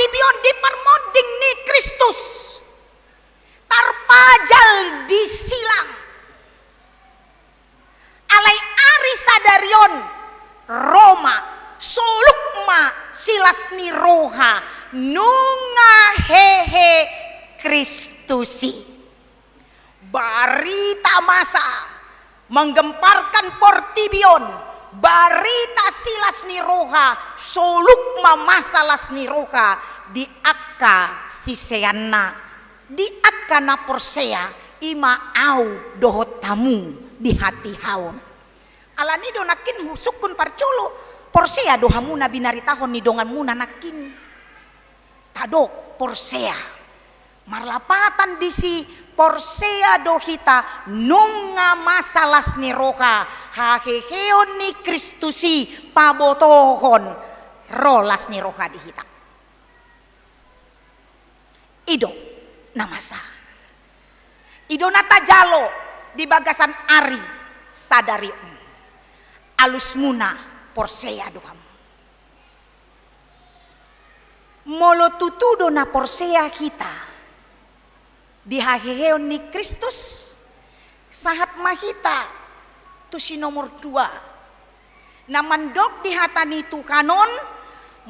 Portibi on di parmonding ni Kristus, tarpajal di silang. Alai ari sadari on, ro ma, soluk ma silas ni roha, nunga hehe Kristus i. Barita masa menggemparkan portibi on, barita silas ni roha, soluk ma masa las ni roha di angka siseanna, di angka na porsea, i ma ahu dohot hamu di hatiha on. Alani do nangkin husungkun parjolo, porsea do hamu na binaritahon ni donganmuna nangkin? Tadok, porsea. Marlapatan disi, porsea do hita nunga masa las ni roha, haheheon ni Kristus i pabotohon ro las ni roha di hita. I do na masa. I do na tajalo di bagasan ari sadari on. Alusmuna porsea do hamu. Molo tutu do na porsea hita di haheheon ni Kristus, sahat ma hita tu si nomor dua. Na mandok di hata ni Tuhan on,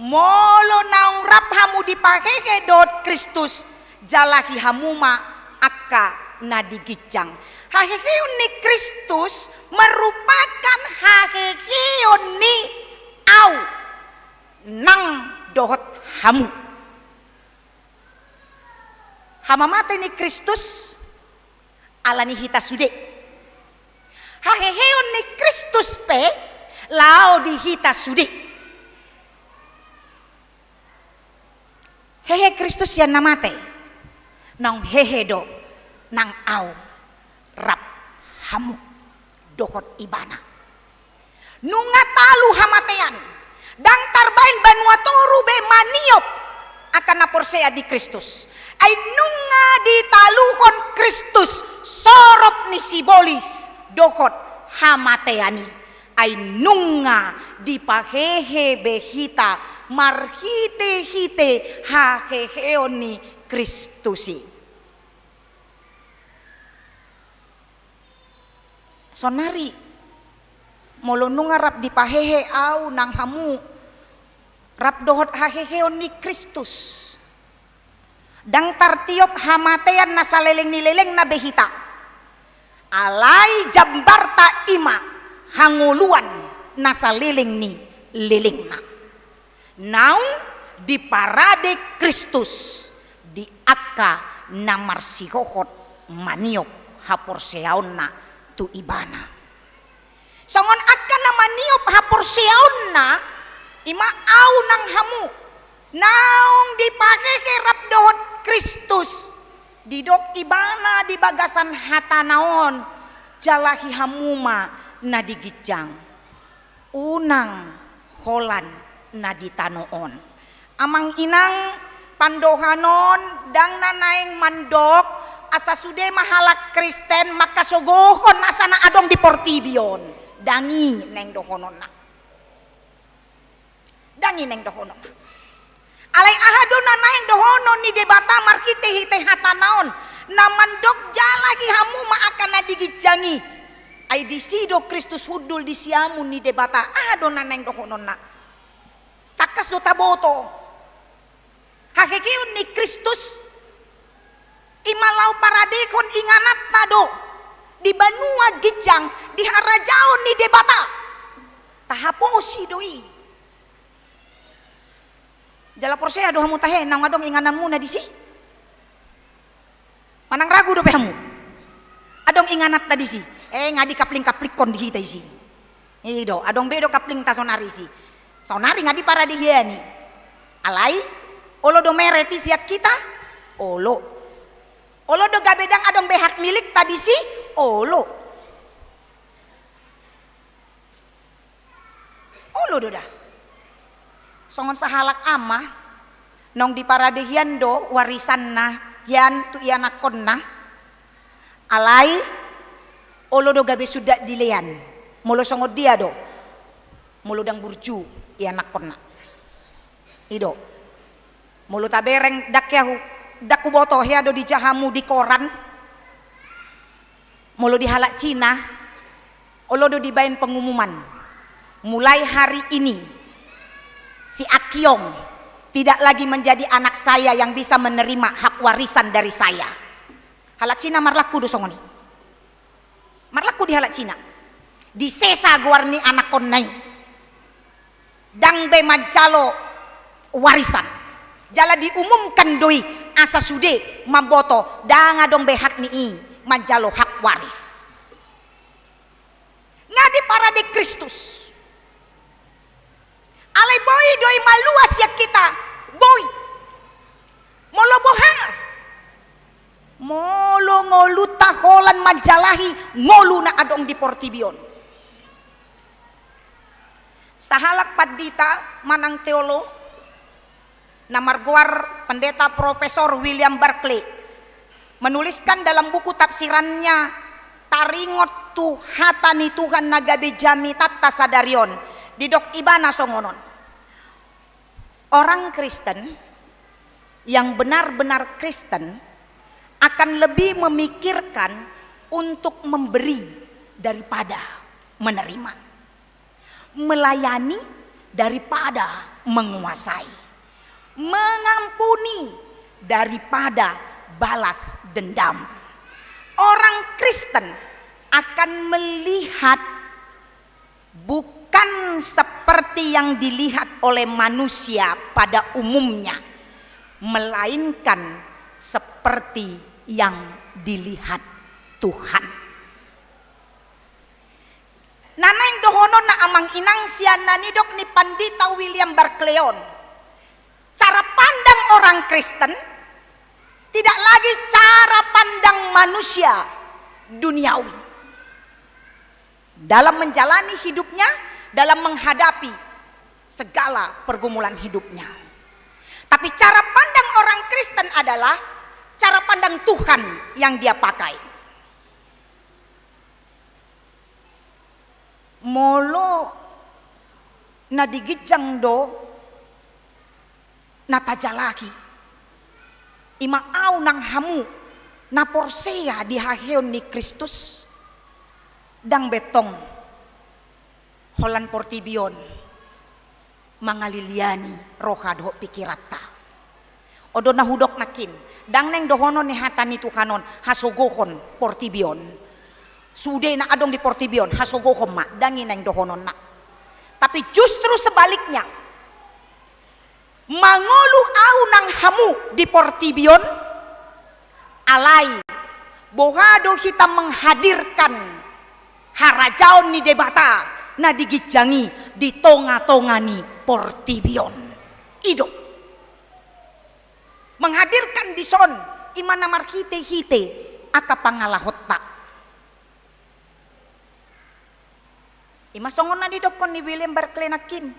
molo naung rap hamu dipahehe dohot Kristus, jalahi hamu ma angka na di ginjang. Haheheon ni Kristus merupakan haheheon ni ahu nang dohot hamu. Hamamate ni Kristus ala ni hita sude. Haheheon ni Kristus pe laho di hita sude. Hehe Kristus sian na mate, naung hehe do nang ahu rap hamu dohot Ibana. Nunga talu hamatean, ndang tarbaen banua toru be maniop angka na porsea di Kristus. Ai nunga ditaluhon Kristus sorop ni sibolis dohot hamatean i. Ai nunga dipahehe be hita marhitehite haheheon ni Kristus i. Saonari, molo nunga rap dipahehe ahu nang hamu rap dohot haheheon ni Kristus, ndang tartiop hamatean na saleleng ni lelengna be hita. Alai jambarta i ma hangoluan na saleleng ni lelengna. Naung diparade Kristus di angka na marsihohot maniop haporseaonna tu Ibana. Songon angka na maniop haporseaonna, i ma ahu nang hamu, naung dipahehe rap dohot Kristus, didok Ibana di bagasan hatana on, jalahi hamu ma na di ginjang. Unang holan na di tano on. Amang inang, pandohan on ndang na naeng mandok asa sude ma halak Kristen mangkasogohon asa na adong di portibi on. Ndang i naeng dohononna. Ndang i naeng dohononna. Alai aha do na naeng dohonon ni Debata marhitehite hatana on, na mandok jalahi hamu ma angka na di ginjang i. Ai disi do Kristus hundul di siamun ni Debata. Aha do na naeng dohononna? Tangkas do taboto. Haheheon ni Kristus i ma laho paradehon ingananta do di banua ginjang, di harajaon ni Debata. Tahaposi do i. Jala porsea do hamu tahe naung adong ingananmuna disi? Manang ragu dope hamu? Adong ingananta disi. Eh, nga dikapling-kaplingkon di hita isi. I do, adong be do kaplingta saonari isi. Saonari nga diparadei hian i. Alai, olo do meret i sian hita? Olo. Olo do gabe ndang adong be hak milikta disi? Olo. Olo do da. Songon sahalak ama, naung diparadei hian do warisanna hian tu ianakkonna. Alai, olo do gabe sundat dilean. Molo songon dia do? Molo ndang burju ianakkonna. I do. Molo tabereng, ndang hea hu-, ndang huboto hea do dijaha hamu di koran. Molo di halak Cina, olo do dibaen pengumuman, "Mulai hari ini, si Akyong tidak lagi menjadi anak saya yang bisa menerima hak warisan dari saya." Halak Cina marlaku do songon i. Marlaku di halak Cina. Disesa goar ni anakkonna i. Ndang be manjalo warisan. Jala diumumkan do i asa sude mamboto, ndang adong be hak ni i manjalo hak waris. Nga diparade Kristus. Alai boi do i malua sian hita, boi. Molo boha? Molo ngolunta holan manjalahi ngolu na adong di portibi on. Sahalak pandita manang teolog na margoar Pendeta Profesor William Barclay menuliskan dalam buku tafsirannya taringot tu hata ni Tuhan na gabe jamitanta sadari on. Didok ibana songon on: Orang Kristen yang benar-benar Kristen akan lebih memikirkan untuk memberi daripada menerima, melayani daripada menguasai, mengampuni daripada balas dendam. Orang Kristen akan melihat bukan seperti yang dilihat oleh manusia pada umumnya, melainkan seperti yang dilihat Tuhan. Na naeng dohononna, amang inang, sian na nidok ni Pandita William Barclay on, cara pandang orang Kristen tidak lagi cara pandang manusia duniawi dalam menjalani hidupnya, dalam menghadapi segala pergumulan hidupnya. Tapi cara pandang orang Kristen adalah cara pandang Tuhan yang dia pakai. Molo na di ginjang do na tajalahi, i ma au nang hamu na porsea di haheon ni Kristus, ndang be tong holan portibi on mangaliliani roha dohot pikiranta. On do na hudok nangkin, ndang naeng dohonon ni hata ni Tuhan on hasogohon portibi on. Sude na adong di portibi on hasogohon ma, ndang i naeng dohononna. Tapi justru sebaliknya, mangolu au nang hamu di portibi on, alai boha do hita menghadirkan harajaon ni Debata na di ginjang i di tonga-tonga ni portibi on. I do. Menghadirkan dison, i ma na marhite-hite angka pangalahonta. I ma songon na nidokkon ni William Barclay nangkin,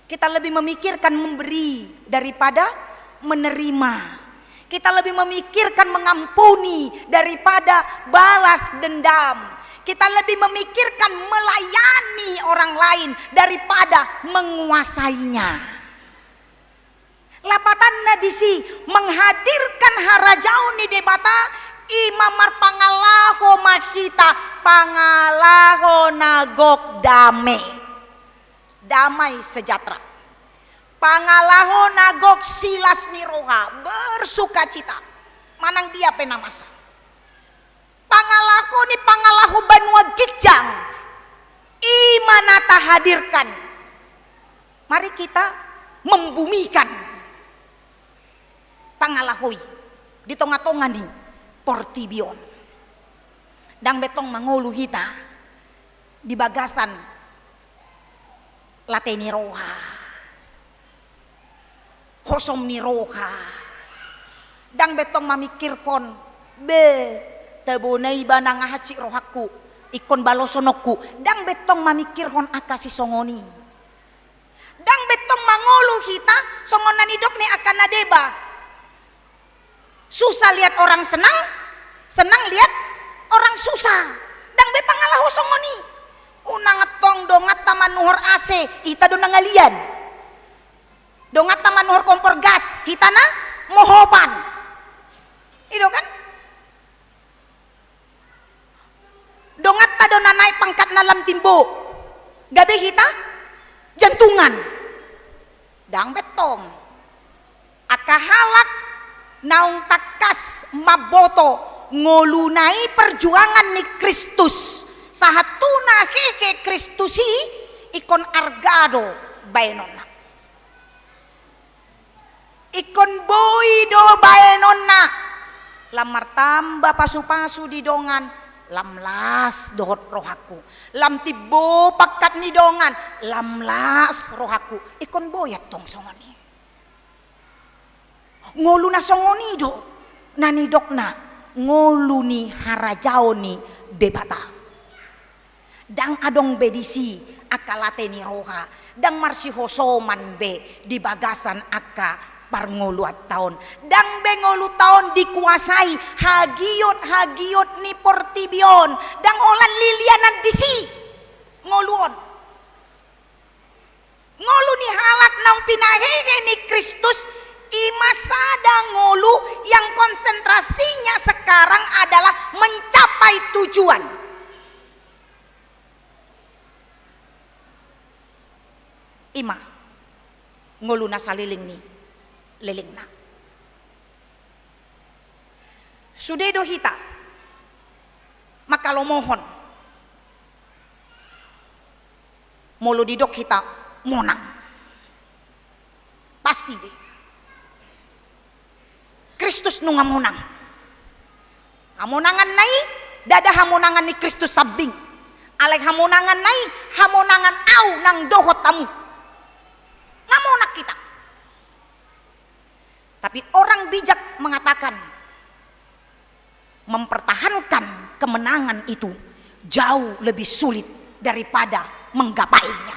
kita lebih memikirkan memberi daripada menerima. Kita lebih memikirkan mengampuni daripada balas dendam. Kita lebih memikirkan melayani orang lain daripada menguasainya. Lapatanna disi, menghadirkan harajaon ni Debata, i ma marpangalaho ma hita pangalaho na gok dame. Damai sejahtera. Pangalaho na gok silas ni roha, bersukacita. Manang dia pe na masa. Pangalaho ni pangalaho banua ginjang, i ma na tahadirkan. Mari kita membumikan pangalaho i di tonga-tonga ni portibi on. Ndang be tong mangolu hita di bagasan late ni roha, hosom ni roha. Ndang be tong mamikirhon, be, tabo na iba nang hansit rohangku, ingkon balosononku. Ndang be tong mamikirhon angka sisongon i. Ndang be tong mangolu hita songon na nidok ni angka na deba. Susah lihat orang senang, senang lihat orang susah. Ndang be pangalaho songon i. Unang tong donganta manuhor A C, ita do na ngalian. Donganta manuhor kompor gas, hita na mohopan. I do kan? Donganta do na naek pangkatna lam timbo, gabe hita jantungan. Ndang be tong. Angka halak naung tangkas mamboto ngoluna i perjuangan ni Kristus, sahat tu na hehe Kristus i, ingkon arga do baenonna. Ingkon boi do baenonna. Lam martamba pasupasu di dongan, lam las dohot rohangku. Lam timbo pangkat ni dongan, lam las rohangku. Ingkon boi antong songon i. Ngolu na songon i do na nidokna ngolu ni harajaon ni Debata. Ndang adong be disi angka late ni roha, ndang marsihosoman be di bagasan angka parngoluanta on. Ndang be ngolunta on dikuasai hagiot-hagiot ni portibi on, ndang holan lilianan disi ngolu on. Ngolu ni halak naung pinahehe ni Kristus i ma sada ngolu yang konsentrasinya sekarang adalah mencapai tujuan. I ma ngolu na saleleng ni lelengna. Sude do hita mangkalomohon molo didok hita monang. Pasti be. Kristus nunga monang. Hamonanganna i ndada hamonangan ni Kristus sambing. Alai hamonanganna i hamonangan au nang dohot hamu. Nga monang hita. Tapi orang bijak mengatakan, mempertahankan kemenangan itu jauh lebih sulit daripada menggapainya.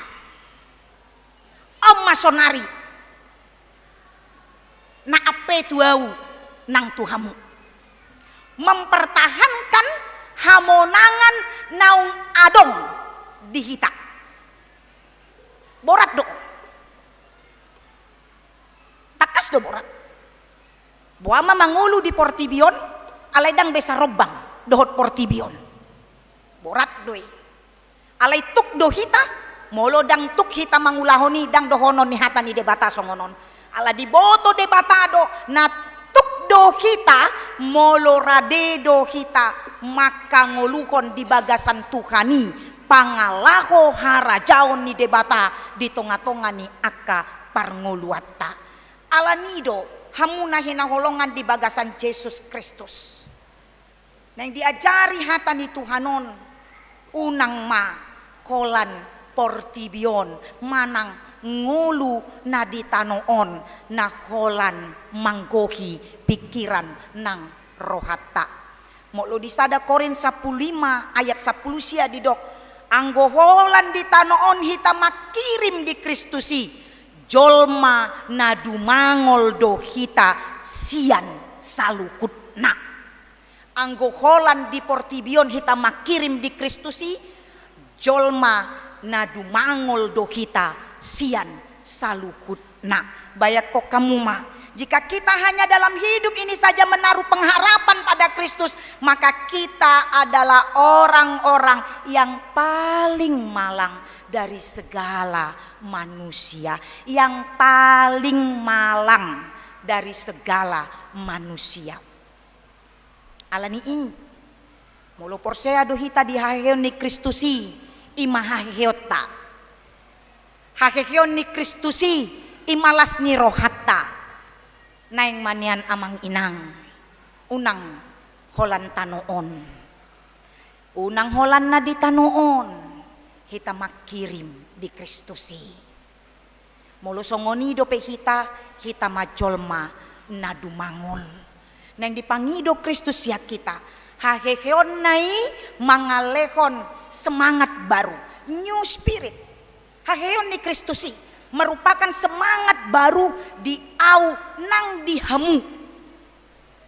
On ma sonari na ampe tu au nang tu hamu. Mempertahankan hamonangan naung adong di hita. Borat do. Tangkas do borat. Boha ma mangolu di portibi on, alai ndang be sarombang dohot portibi on. Borat do i. Alai tuk do hita, molo ndang tuk hita mangulahon i, ndang dohonon ni hata ni Debata songon on. Ala diboto Debata do na tuk do hita, molo rade do hita mangkangoluhon di bagasan Tuhan i, pangalaho harajaon ni Debata di tonga-tonga ni angka parngoluanta. Alani do, hamu na hinaholongan di bagasan Jesus Kristus. Naeng diajari hata ni Tuhan on, unang ma holan portibi on manang ngolu na di tano on na holan manggohi pingkiran nang rohanta. Molo di sada Korint sampulu lima ayat sampulu sia didok, anggo holan di tano on hita mangkirim di Kristus i, jolma na dumangol do hita sian saluhutna. Anggo holan di portibi on hita mangkirim di Kristus i, jolma na dumangol do hita sian saluhutna. Bayangkon hamu ma, jika kita hanya dalam hidup ini saja menaruh pengharapan pada Kristus, maka kita adalah orang-orang yang paling malang dari segala manusia, yang paling malang dari segala manusia. Alani i, molo porsea do hita di haheheon ni Kristus i, i ma haheheonta. Haheheon ni Kristus i, i ma las ni rohanta. Naeng ma nian amang inang, unang holan tano on. Unang holan na di tano on hita mangkirim di Kristus i. Molo songon i dope hita, hita ma jolma na dumangol. Naeng dipangido Kristus sian hita, haheheonna i mangalehon semangat baru, new spirit. Haheheon ni Kristus i merupakan semangat baru di au nang di hamu.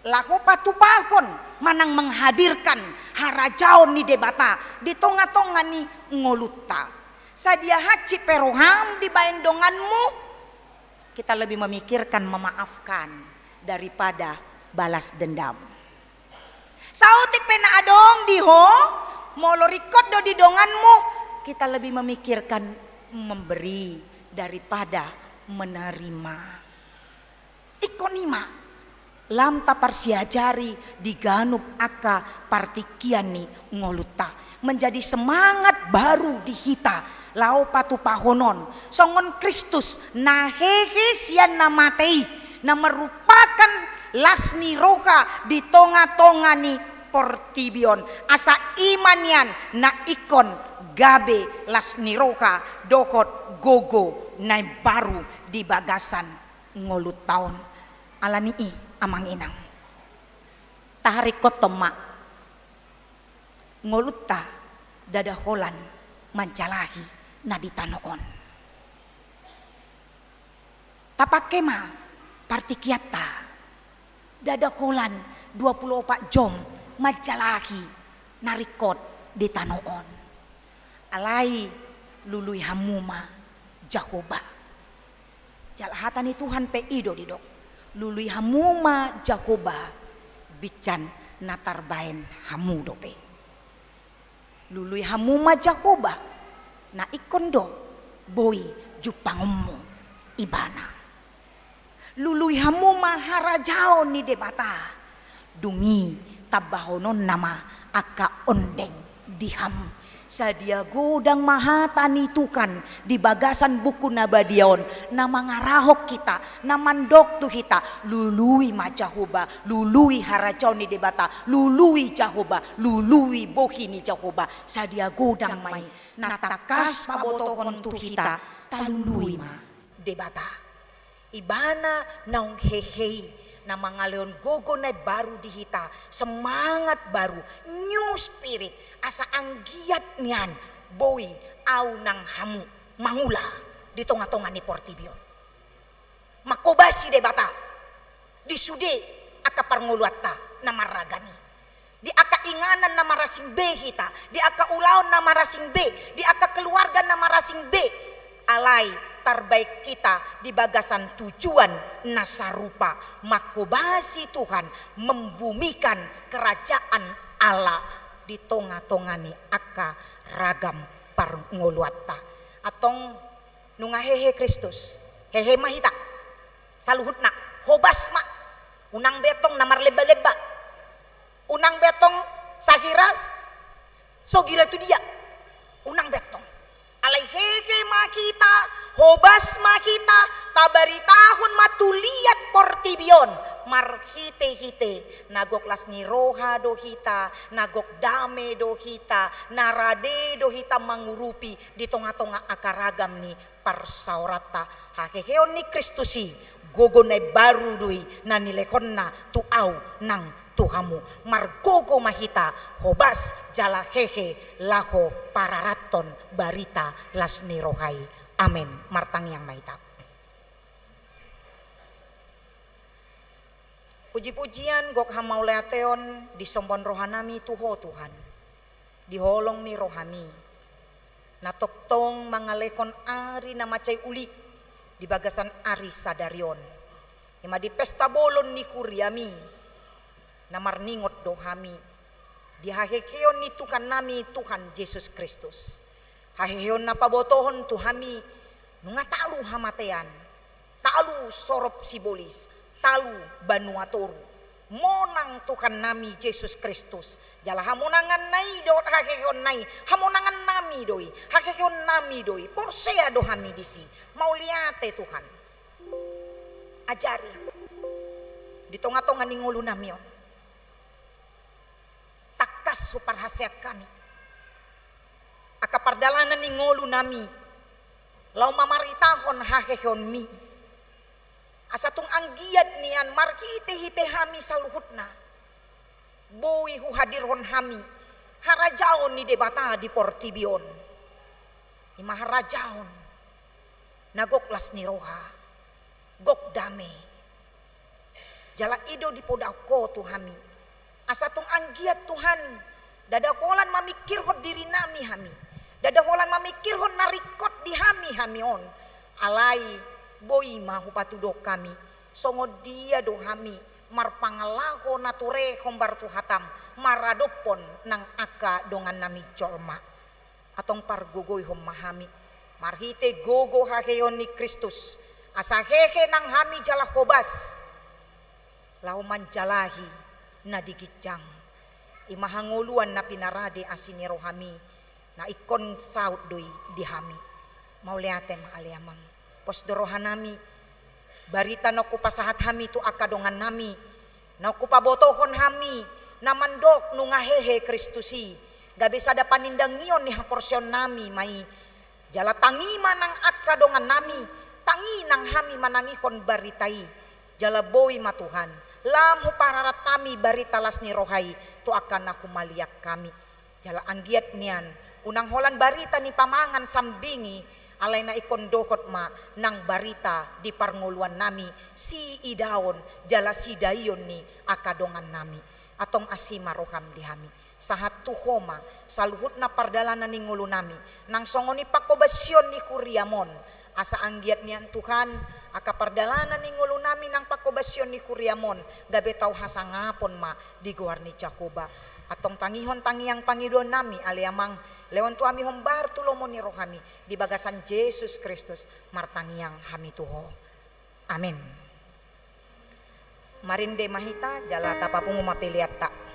Laho patupahon manang menghadirkan harajaon ni Debata di tonga-tonga ni ngolunta. Sadia hansit pe roham dibaen donganmu, Kita lebih memikirkan memaafkan daripada balas dendam. Saotik pe na adong di ho, molo ringkot do di donganmu, kita lebih memikirkan memberi daripada menerima. Ingkon i ma lam taparsiajari di ganup angka partingkian ni ngolunta, menjadi semangat baru di hita laho patupahonon songon Kristus na hehe sian na mate i, na merupakan las ni roha di tonga-tonga ni portibi on, asa i ma nian na ingkon gabe las ni roha dohot gogo na imbaru di bagasan ngolunta on. Alani i, amang inang, taharingkothon ma ngolunta, ndada holan manjalahi na di tano on. Tapangke ma partingkianta, ndada holan dua pulu opat jom manjalahi na ringkot di tano on. Alai lului hamu ma Jahowa. Jala hata ni Tuhan pe i do didok, lului hamu ma Jahowa, binsan na tarbaen hamu dope. Lului hamu ma Jahowa, na ingkon do boi jumpangonmu Ibana. Lului hamu ma harajaon ni Debata, dung i tambahononna ma angka ondeng di hamu. Sadia godang ma hata ni Tuhan di bagasan buku na badia on, na mangarahon hita, na mandok tu hita, lului ma Jahowa, lului harajaon ni Debata, lului Jahowa, lului bohi ni Jahowa. Sadia godang ma i, na tangkas pabotohon tu hita, talului ma Debata. Ibana naung hehe i, na mangalehon gogo na imbaru di hita, semangat baru, new spirit, asa anggiat nian boi ahu nang hamu mangula di tonga-tonga ni portibi on. Manghobasi Debata di sude angka parngoluanta na marragam i. Di angka inganan na marasing be hita, di angka ulaon na marasing be, di angka keluarga na marasing be, alai tarbaen hita di bagasan tujuan na sarupa, manghobasi Tuhan, membumikan kerajaan Allah di tonga-tonga ni angka ragam parngoluanta. Antong nunga hehe Kristus, hehe ma hita saluhutna, hobas ma, unang be antong na marlemba-lemba. Unang be antong sahira so gira tu dia. Unang be antong. Alai hehe ma hita, hobas ma hita, tabaritahon ma tu liat portibi on, marhite-hite na gok las ni roha do hita, na gok dame do hita, na rade do hita mangurupi di tonga-tonga angka ragam ni parsaoranta. Haheheon ni Kristus i, gogo na imbaru do i na nilehonna tu ahu nang tu hamu. Margogo ma hita hobas jala hehe laho pararathon barita las ni roha i. Amen. Martangiang ma hita. Puji-pujian, gok hamauliateon disombahon rohanami tu Ho Tuhan, di holong ni rohami, na tongtong mangalehon ari na mansai uli di bagasan ari sadari on. I ma di pesta bolon ni huriami, na marningot do hami di haheheon ni Tuhannami Tuhan Jesus Kristus. Haheheon na pabotohon tu hami nunga talu hamatean, talu sorop sibolis, talu banua toru. Monang Tuhannami Jesus Kristus, jala hamonangannami do haheheonnami, hamonangannami do i, haheheonnami do i, porsea do hami disi. Mauliate Tuhan. Ajari di tonga-tonga ni ngolunami on. Tangkas huparhaseang hami angka pardalanan ni ngolunami, laho mamaritahon haheheonmi, asa tung anggiat nian marhite-hite hami saluhutna, boi huhadirhon hami harajaon ni Debata di portibi on. I ma harajaon na gok las ni roha, gok dame. Jala i do dipodahon Ho tu hami, asa tung anggiat Tuhan, ndada holan mamingkirhon dirinami hami, ndada holan mamingkirhon na ringkot di hami hami on, alai Boi ma hupatuduhon hami, songon dia do hami marpangalaho na ture hombar tu hatam, maradophon nang angka dongannami jolma. Antong pargogoihon ma hami, marhite gogo haheheon ni Kristus, asa hehe nang hami jala hobas, laho manjalahi na di ginjang. I ma hangoluan na pinarade asi ni rohami, na ingkon saut do i di hami. Mauliate ma ale Amang. Pos do rohanami, barita naung hupasahat hami tu angka dongannami, naung hupabotohon hami, na mandok nunga hehe Kristus i, gabe sada panindangion ni haporseaonnami ma i. Jala tangi ma nang angka dongannami, tangi nang hami manangihon barita i. Jala boi ma Tuhan, lam hupararat hami barita las ni roha i tu angka na humaliang hami. Jala anggiat nian, unang holan barita ni pamangan sambing i, alai na ingkon dohot ma nang barita di parngoluannami, siidaon jala sidahion ni angka dongannami. Antong asi ma roham di hami. Sahat tu Ho ma saluhutna pardalanan ni ngolunami, nang songon i panghobasion ni huriam on. Asa anggiat nian Tuhan, angka pardalanan ni ngolunami nang panghobasion ni huriam on, gabe tau hasangapon ma di goar ni Jahowa. Antong tangihon tangiang pangidoannami ale Amang, lehon tu hami hombar tu lomo ni rohami, di bagasan Jesus Kristus martangiang hami tu Ho. Amen. Marende ma hita, jala tapapungu ma peleanta.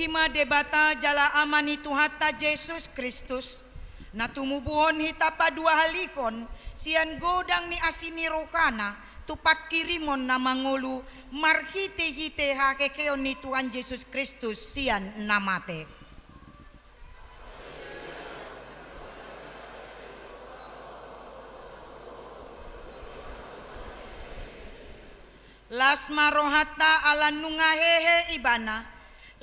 I ma Debata jala Ama ni Tuhanta Jesus Kristus, na tumubuhon hita paduahalihon sian godang ni asi ni rohana tu pangkirimon na mangolu marhitehite haheheon ni Tuhan Jesus Kristus sian na mate. Las ma rohanta ala nunga hehe Ibana,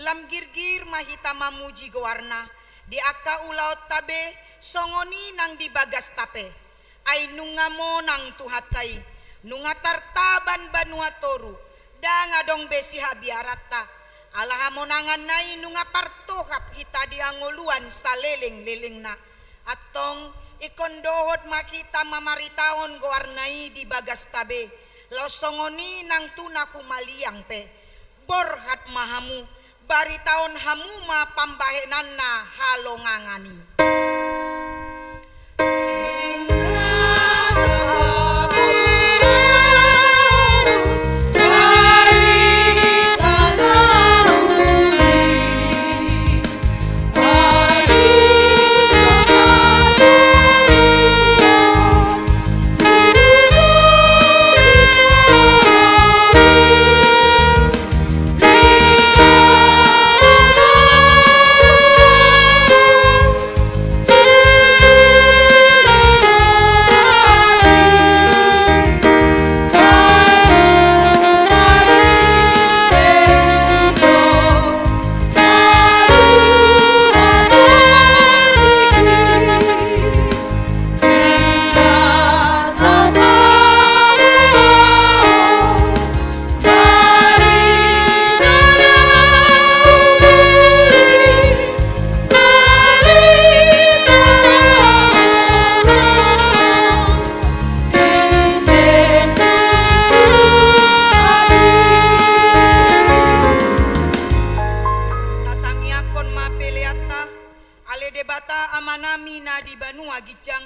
lam girgir ma hita mamuji goarna di angka ulaonta be, songon i nang di bagasta pe. Ai nunga monang Tuhanta i, nunga tartaban banua toru, ndang adong be sihabiaranta. Ala hamonanganna i nunga partohap hita di hangoluan salelenglelengna. Antong, ingkon dohot ma hita mamaritahon goarna i di bagasta be, laos songon i nang tu na humaliang pe. Borhat ma hamu, baritahon hamu ma pambahenanna halongangan i. Tatangiangkon ma peleanta. Ale Debata Amanami na di banua ginjang,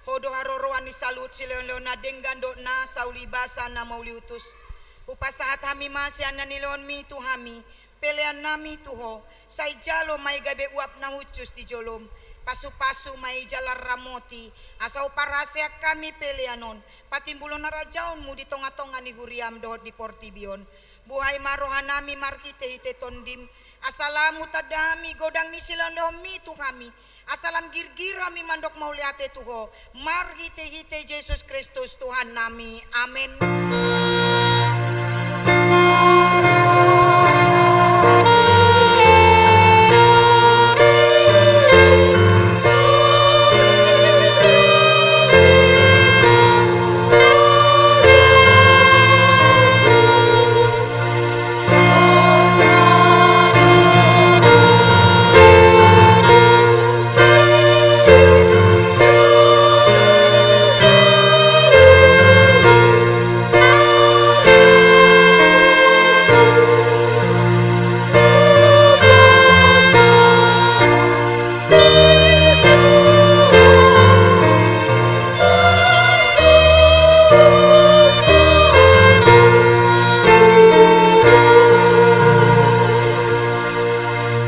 Ho do haroroan ni saluhut silehonlehon na denggan dohot na saulibasa na mauliutus. Hupasahat hami ma sian na nilehonmi tu hami peleannami tu Ho, sai jalo ma i gabe uap na hushus di jolom. Pasupasu ma i jala ramoti, asa huparhaseang hami pelean on patimbulhon harajaonmu di tongatonga ni huriam dohot di portibi on. Buhai ma rohanami marhitehite Tondim, asa lam hutanda hami godang ni silehonlehonmi tu hami, asa lam girgir hami mandok mauliate tu Ho, marhitehite Jesus Kristus Tuhannami. Amen.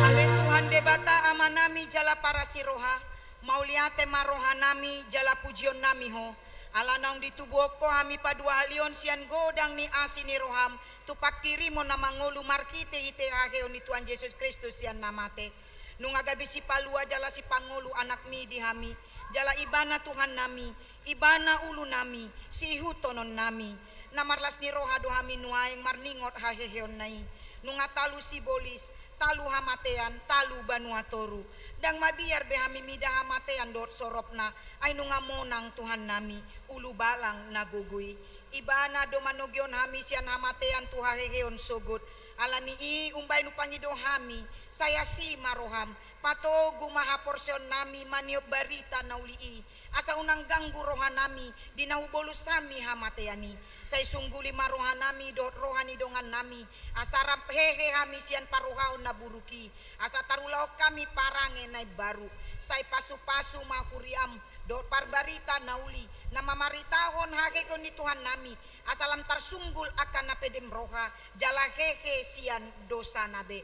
Ale Tuhan Debata Amanami jala parasi roha, mauliate ma rohanami jala pujionnami Ho, ala naung ditubuhon Ho hami paduahalihon sian godang ni asi ni roham tu pangkirimon na mangolu marhitehite haheheon ni Tuhan Jesus Kristus sian na mate. Nunga gabe sipalua jala sipangolu Anakmi di hami, jala Ibana Tuhannami, Ibana ulunami, siihuthononnami. Na marlas ni roha do hami nuaeng marningot haheheonna i. Nunga talu sibolis, talu hamatean, talu banua toru. Ndang mabiar be hami mida hamatean dohot soropna, ai nunga monang Tuhannami, ulubalang na gogo i. Ibana do manogihon hami sian hamatean tu haheheon sogot. Ala ni i umbahen hupangido hami, sai asi ma roham, patogu ma haporseaonnami maniop barita na uli i, asa unang ganggu rohanami di na hubolus hami hamatean i. Sai sungguli ma rohanami dohot roha ni dongannami, asa rap hehe hami sian parrohaon na buruk i, asa tarulahon hami parange na imbaru. Sai pasupasu ma huriam dohot parbarita na uli, na mamaritahon haheheon ni Tuhannami, asa lam tarsunggul angka na pedem roha, jala hehe sian dosana be.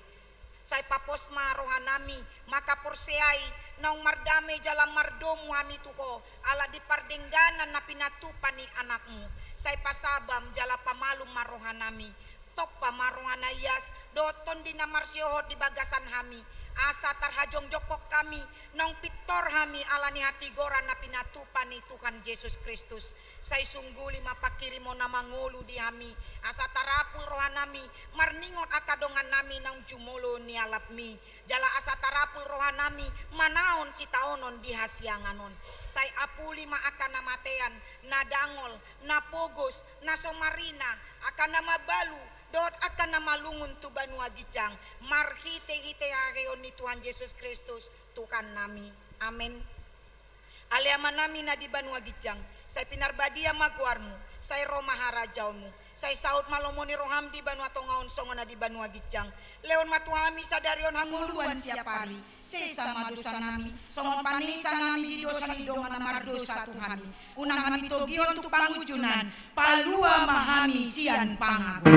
Sai papos ma rohanami mangkaporseai naung mardame jala mardomu hami tu Ho ala di pardengganan na pinatupa ni Anakmu. Sai pasabam jala pamalum ma rohanami. Tompa ma roha na ias dohot Tondi na marsiohot di bagasan hami, asa tarhajongjongkon hami naung pintor hami ala ni hatigoran na pinatupa ni Tuhan Jesus Kristus. Sai sungguli ma panghirimon na mangolu di hami, asa tarapul rohanami marningot angka dongannami naung jumolo nialapmi, jala asa tarapul rohanami manaon sitaonon di hasiangan on. Sai apuli ma angka na matean, na dangol, na pogos, na so marina, angka na mabalu, dohot angka na malungun tu banua ginjang, marhitehite haheheon ni Tuhan Jesus Kristus, Tuhannami. Amen. Ale Amanami na di banua ginjang, sai pinarbadia ma goarmu, sai ro ma harajaonmu, sai saut ma lomo ni roham di banua tonga on songon na di banua ginjang. Lehon ma tu hami sadari on hangoluan siapari, sesa ma dosanami, songon panesanami di dosa ni dongan na mardosa tu hami. Unang hami togihon tu pangunjunan, palua ma hami sian pangago.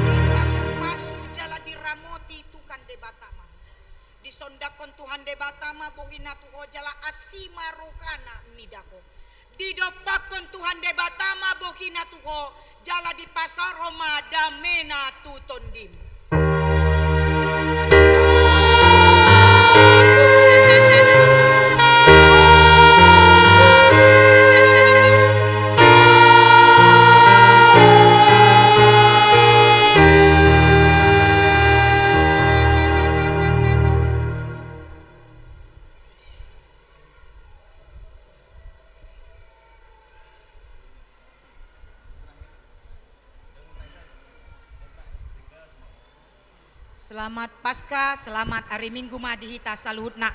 Dipasu-pasu jala diramoti Tuhan Debata ma. Disondangkon Tuhan Debata ma bohina tu ho jala asi ma rohana mida ho. Didompakkon Tuhan Debata ma bohina tu ho jala dipasahat ma damena tu tondim. Selamat Paskah, selamat ari Minggu ma di hita saluhutna.